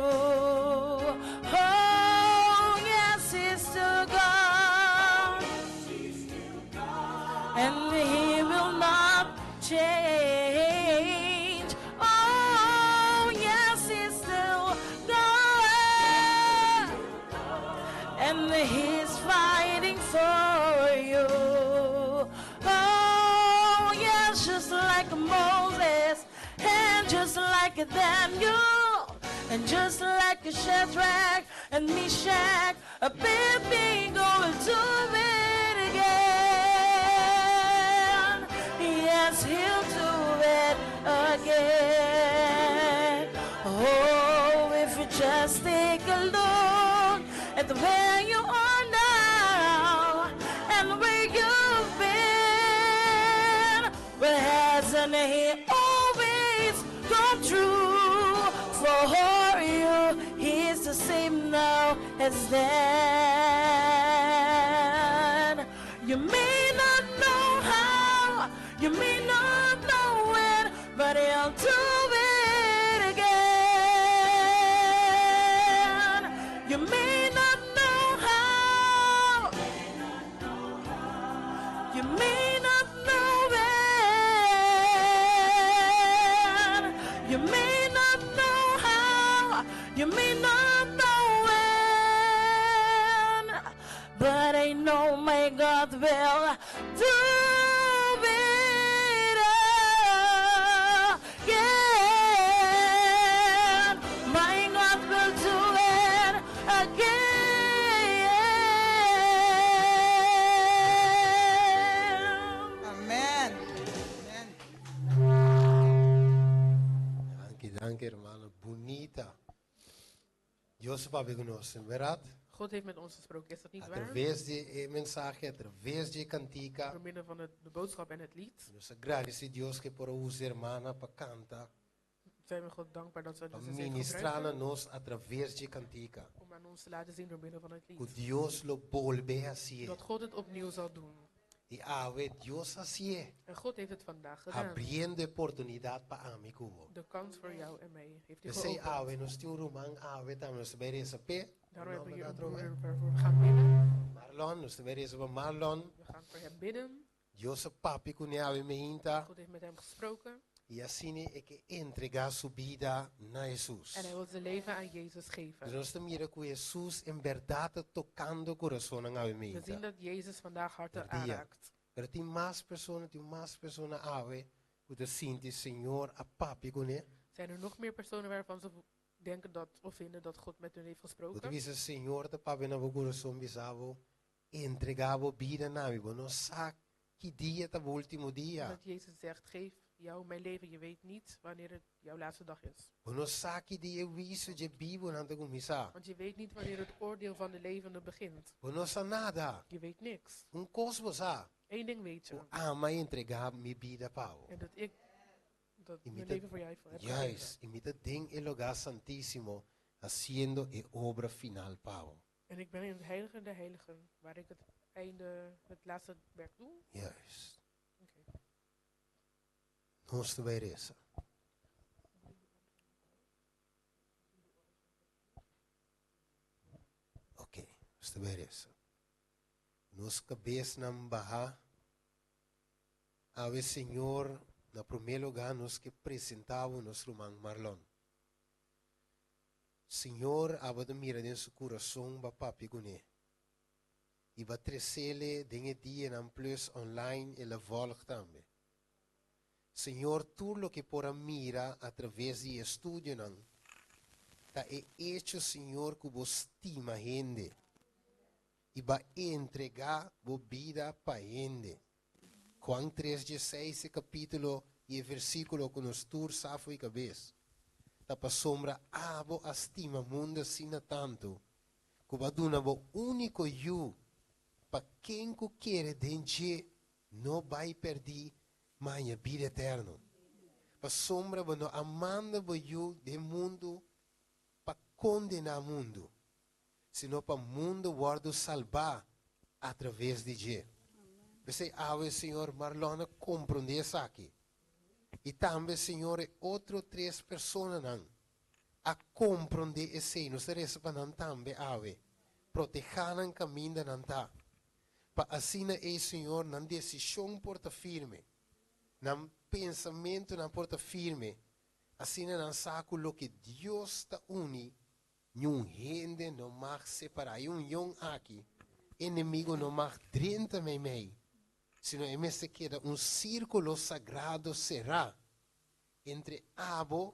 Oh, yes, He's still God, and He will not change. Oh, yes, He's still God, and He's fighting for you. Oh, yes, just like Moses, and just like Daniel, and just like Shadrach and Meshach, Abednego will do it again. Yes, He'll do it again. With where you are now and where you've been. Well, hasn't he always come true for you? He's the same now as then. You may not know how, you may not know when, but he'll do it again. You may not know how, you may not know when, you may not know how, you may not know when, but I know my God will do it again. My God will do it again. Amen. Amen. Danki, danki, ruman. Bunita. Dios a papia ku nos, berdat? God heeft met ons gesproken, is dat niet A waar? traves di e mensahe, a traves di kantika. Door middel van de boodschap en het lied Nos ta gradisí Dios ku por usa ruman pa kanta, zijn we God dankbaar dat ze pa dus heeft ministrá gebruikt nos a traves di kantika. om aan ons te laten zien door middel van het Ku lied. Dios lo bolbe hasié. Dat God het opnieuw zal doen. I awe Dios a hasié. En God heeft het vandaag gedaan. Habriendo oportunidat pa ami ku bo. De kans voor jou en mij heeft hij P'esei geopend. awe nos tin un ruman awe tambe nos ta bai resa p'e. Daarom hebben we hier een Nomber broer waarvoor we gaan bidden. Marlon, nos ta bai resa pa Marlon. We gaan voor hem bidden. Dios a papia kuné awe mainta. God heeft met hem gesproken. I asina e ke entregá su bida na Hesus. En hij wil zijn leven aan Jezus Dus geven. nos ta mira ku Hesus en berdat ta tokando kurasonnan awe We zien mainta. dat Jezus vandaag harten Per dia. aanraakt. Pero tin mas persona, tin mas persona awe ku ta sinti Señor a papia kuné. Zijn er nog meer personen waarvan ze denken dat of vinden dat God met hun heeft Bo gesproken? ta bisa Señor ta papia na bo kurason bisa bo entregá bo bida na mi. Bo no sa ki dia ta bo último dia. Dat Jezus zegt, geef jou mijn leven. Je weet niet wanneer het jouw laatste dag is. Bo no sa ki dia e huisio di bibunan ta kuminsá. Want je weet niet wanneer het oordeel van de levenden begint. Bo no sa nada. Je weet niks. Un kos bo sa. Eén ding weet je. Ku ami a entregá mi bida pa bo. En dat ik dat I mijn mi ta leven voor jou heb gegeven. Juist. I mi ta den e lugá santísimo hasiendo e obra final pa bo. En ik ben in het heilige der heiligen, waar ik het einde, het laatste werk doe. Juist. Oké. Nos ta bai resa. Ok, nos ta bai resa. Nos kabesnan bahá. Awe Señor, na promé lugá nos ke presentá Bo nos ruman Marlon. Señor, abo ta mira den su kurason b'a papia kuné. I b'a tresele den e dianan plus online el a vòlg tambe. Señor, tur loke por a mira a traves di e estudionan ta e echo, Señor, ku bo stima hende i b'a entregá bo bida pa hende. Juan tres dieseis e kapítulo i e versíkulo ku nos tur sa fo'i kabes, ta pasobra abo a stima mundu asina tantu ku bo a duna bo úniko Yu pa ken ku kere den dje no bai pèrdí ma haña bida eterno. Pasobra bo no a manda bo Yu den mundu pa kondená mundu, sino pa mundu wòrdu salbá atraves di dje. P'esei awe, Señor, Marlon a komprondé esaki. I tambe, Señor, e otro tres personanan a komprondé esei. Nos ta resa pa nan tambe awe. Protehá nan kaminda nan ta. Pa asina ei, Señor, nan desishon por ta firme, nan pensamentunan por ta firme, asina nan sa ku loke Dios ta uni, Niun hende no mag separá e union aki, enemigo no mag drenta meimei, sino e mester keda un sírkulo sagrado será entre abo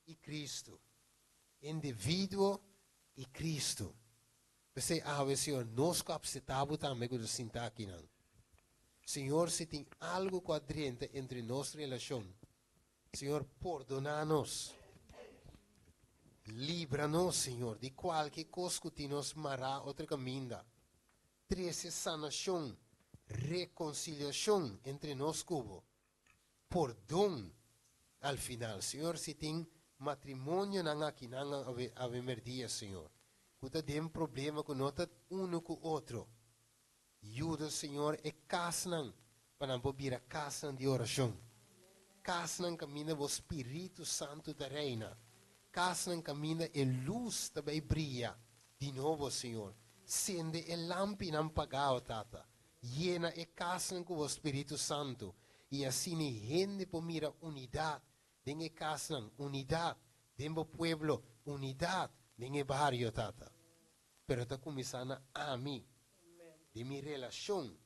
i Kristu, individuo i Kristu. P'esei awe, Señor, nos ku apseptá bo tambe ku ta sintá akinan. Señor, si tin algu ku a drenta entre nos relashon, Señor, pordoná nos. Libra nos, Señor, di kualke kos ku tin nos mará otro kaminda. Trese sanashon, rekonsiliashon entre nos ku Bo. Pordon al final. Señor, si tin matrimonionan akinan awe merdia, Señor, ku ta den problema ku no ta uno ku otro, yuda, Señor, e kasnan pa nan por bira kasnan di orashon. Kasnan kaminda bo Spiritu Santu ta reina. Kasnan kaminda e lus ta bai bria di nobo, Señor. Sende e lampinan pagá, o Tata. Yena e kasnan ku bo Spiritu Santu, i asina e hende por mira unidat den e kasnan, unidat den bo pueblo, unidat den e bario, Tata. Pero ta kuminsá na ami, den mi relashon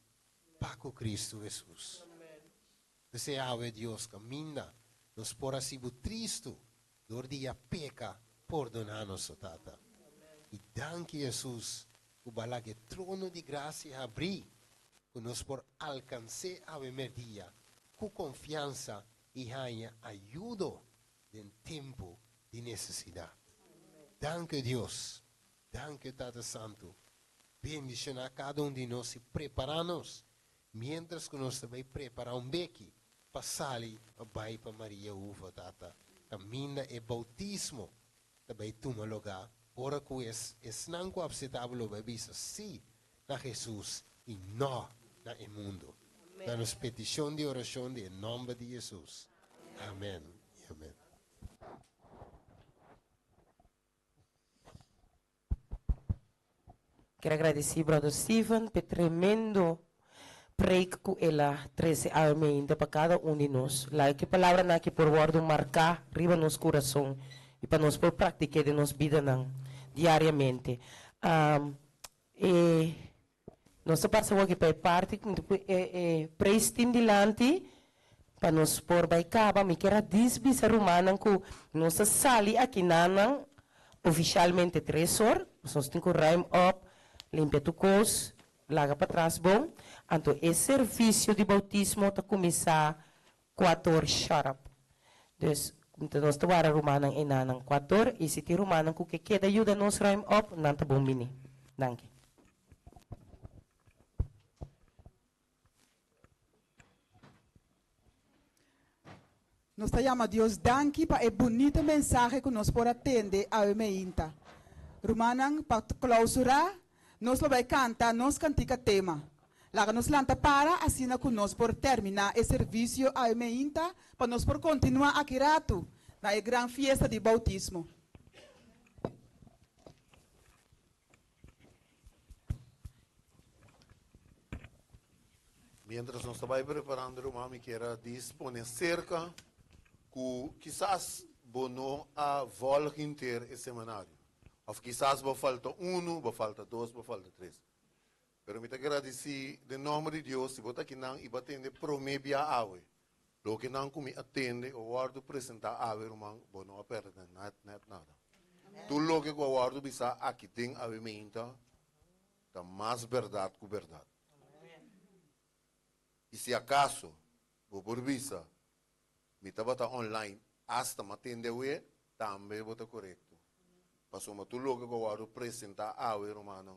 pa ku Kristu Hesus. P'esei awe, Dios, kaminda nos por a sibu tristu dor di ya peka, pordoná nos, o Tata. I danki, Hesus, ku bo a laga e trono di grasia habrí, ku nos por alkans'é awe merdia ku konfiansa i haña ayudo den tempu di nesesidat. Danki, Dios. Danki, Tata Santu. Bendishoná kada un di nos i prepará nos miéntras ku nos ta bai prepará un beki pa sali pa bai pa Maria Uva, Tata, kaminda e boutismo ta bai tuma lugá, ora ku esnan ku apseptá bo lo bai bisa sí na Hesus i nò na e mundu. Ta nos petishon di orashon den e nòmber di Hesus. Amèn i amèn. Kier a gradisí Brother Steven p'e tremendo preek ku el a trese awe meinta pa kada un di nos. Laga ku e palabranan aki por wòrdu marká riba nos kurason i pa nos por praktik'é den nos bidanan diariamente. E nos ta pasa awor aki pa e parti ku mi ta pui e e praise team dilanti pa nos por bai kaba. Mi kier a dis bisa rumannan ku nos ta sali akinanan ofishalmente tres or, nos nos tin ku ruim op, limpia tur kos, laga patras bon. Anto e servisio di boutismo ta kuminsá kuator sharp. Dus nos ta wara rumannan enanan kuator i si tin rumannan ku ke keda yuda nos ruim op, nan ta bon bini. Danki. Nos ta yama Dios danki pa e bunita mensahe ku nos por a tende awe meinta. Rumannan, pa klausurá, nos lo bai kanta nos kantika tema. Laga nos lanta para asina ku nos por terminá e servisio awe meinta pa nos por kontinuá aki ratu na e gran fiesta di boutismo. Mientras nos ta bai preparando ruman mi kier a dispone cerca cu kisas bo no a volg henter e semanario of kisas bo falta uno, bo falta dos, bo falta tres. Pero mi ta gradici den nomber di Dios si bo ta akinan y bo a tende prome bia awe. Loke nan ku mi a tende o wòrdu presentá awe, ruman, bo no a pèrdè nèt nèt nada. Tur loke ku a wòrdu bisá aki den awe meinta ta mas bèrdat ku bèrdat. I si akaso bo por bisa, Mi tabata online asta m'a tende awe, tambe bo ta korekto. Pasobra tur loke ku a wòrdu presentá awe, rumannan,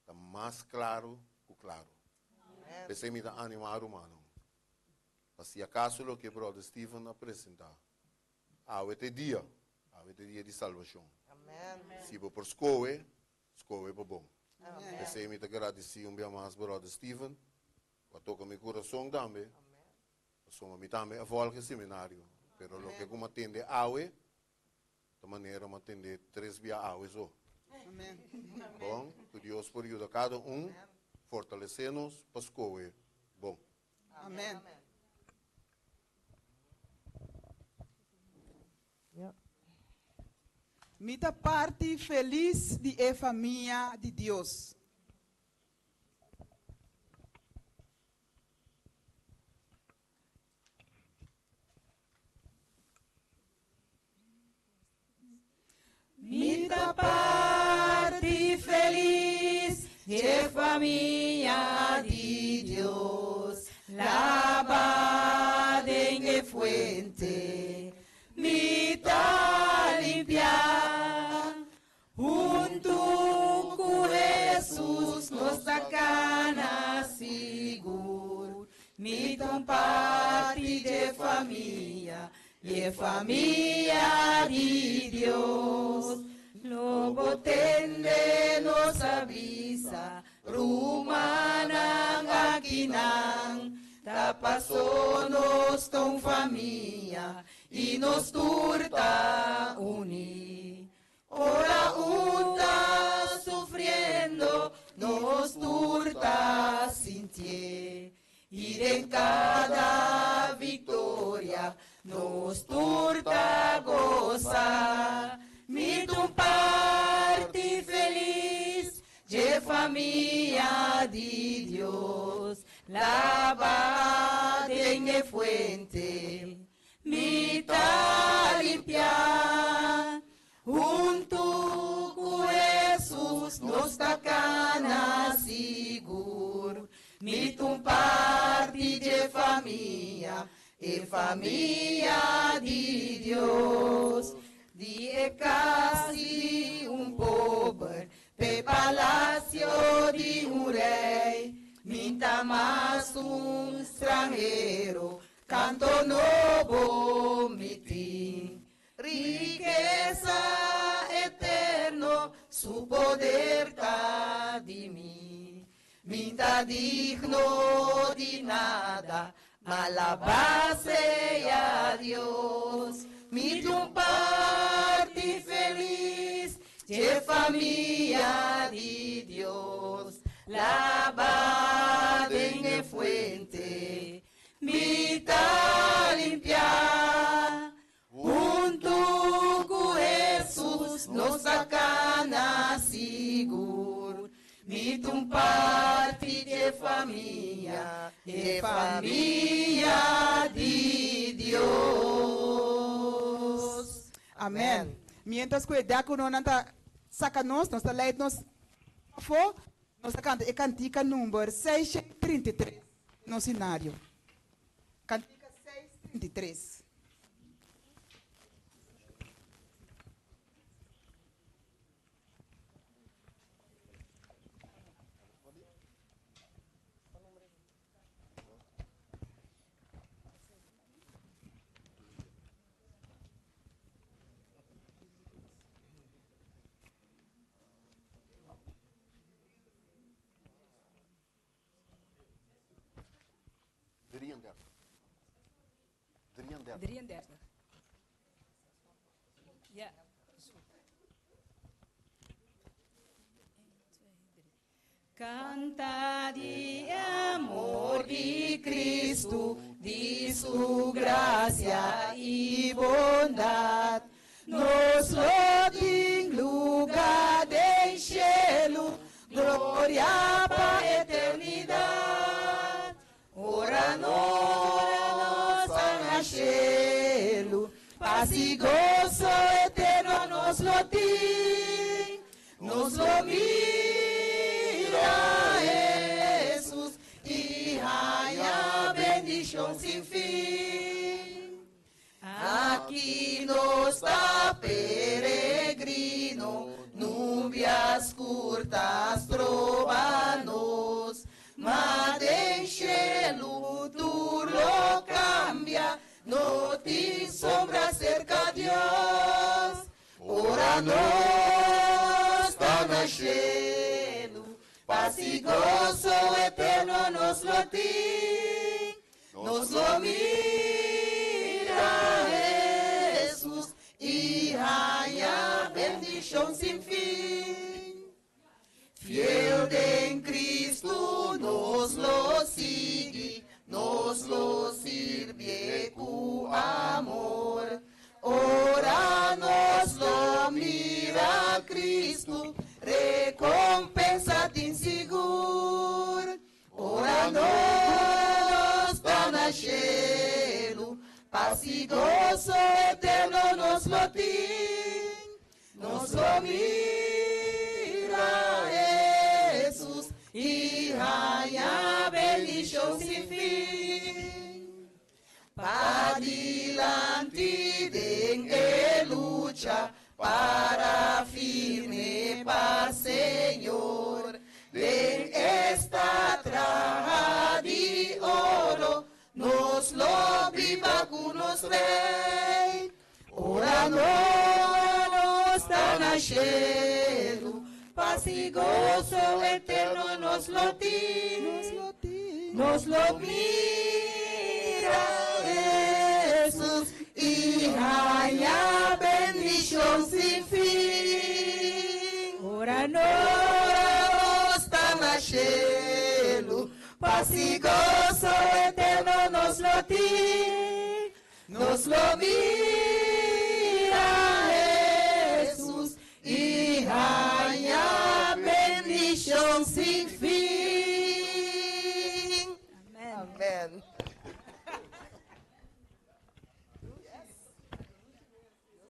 ta mas klaru ku klaru. P'esei mi ta animá rumannan. Pa si akaso loke Brother Steven a presentá, awe ta e dia, awe ta e dia di salbashon. Si bo por skohe, skohe pa bon. P'esei mi ta gradisí un bia mas Brother Steven, ku a toka mi kurason tambe, pasobra mi tambe a volg e seminario, pero loke ku mi a tende awe, ta manera mi a tende tres bia awe so. Bon, ku Dios por yuda kada un fortalesé nos pa skohe bon. Amen. Mi ta parti felis di e famia di Dios. Mi ta parti felis dje famia di Dios, laba den e fuente, mi ta limpia. un parti di famia, e famia di Dios. Lobo tende nos avisa, rumanang akinang, tapaso nos ton famia, y nos turta uni. Ora unta sufriendo, nos turta sintie. Y en cada victoria nos turta goza. Mi tu parte feliz, de familia de Dios, la en fuente, mi ta limpia. Junto com Jesus nos tacana sigur. Mi tum parte de famia, e famia de Dios. Di e casi un pobre, pe palacio di un rei. Minta mas un estrangeiro, canto novo mitin. Riqueza eterno, su poder ta di mi. Minta digno di nada, alabase a Dios. Mi un parte feliz, de familia di Dios. La en fuente, mi ta limpia. Junto com Jesus nos sacana sigur. Mi tum parte de famia, de famia de Dios. Amen. Mientras que o diácono nanta saca nos, nos leid nos fo, nos canta e cantica número 633 no cenário. Cantica 633. 33. 33. Ja, is goed. Canta de amor de Cristo, de su gracia y bondad. Nos lo din lugar de cielo, gloria pa eternidad. Ora no nos cielo, paz y gozo eterno nos lo din, nos lo mira Jesús y haya bendición sin fin. Aquí no está peregrino, nubias curtas trovanos, ma den cielo tu lo cambia, no te sombra cerca Dios. Ora no está nascendo, paz y gozo eterno nos lo tin, nos lo mira Jesús y haya bendición sin fin. Fiel en Cristo nos lo sigue, nos lo sirve con amor. Ora nos lo mira Cristo, recompensa tin sigur. Ora nos da nascelo, paz y gozo eterno nos lo tin, nos lo mira Jesús y haya bendición sin fin. Padilante den e lucha para firme pa Señor. Den esta traja de oro nos nos Rei. Ora nos ta na shelu, pas i goso eterno nos lo tin. Nos lo tin. Nos lo mira Jesus i haña bendishon sin fin. Ora nos ta na shelu, pas i goso eterno nos lo tin. Nos lo mira.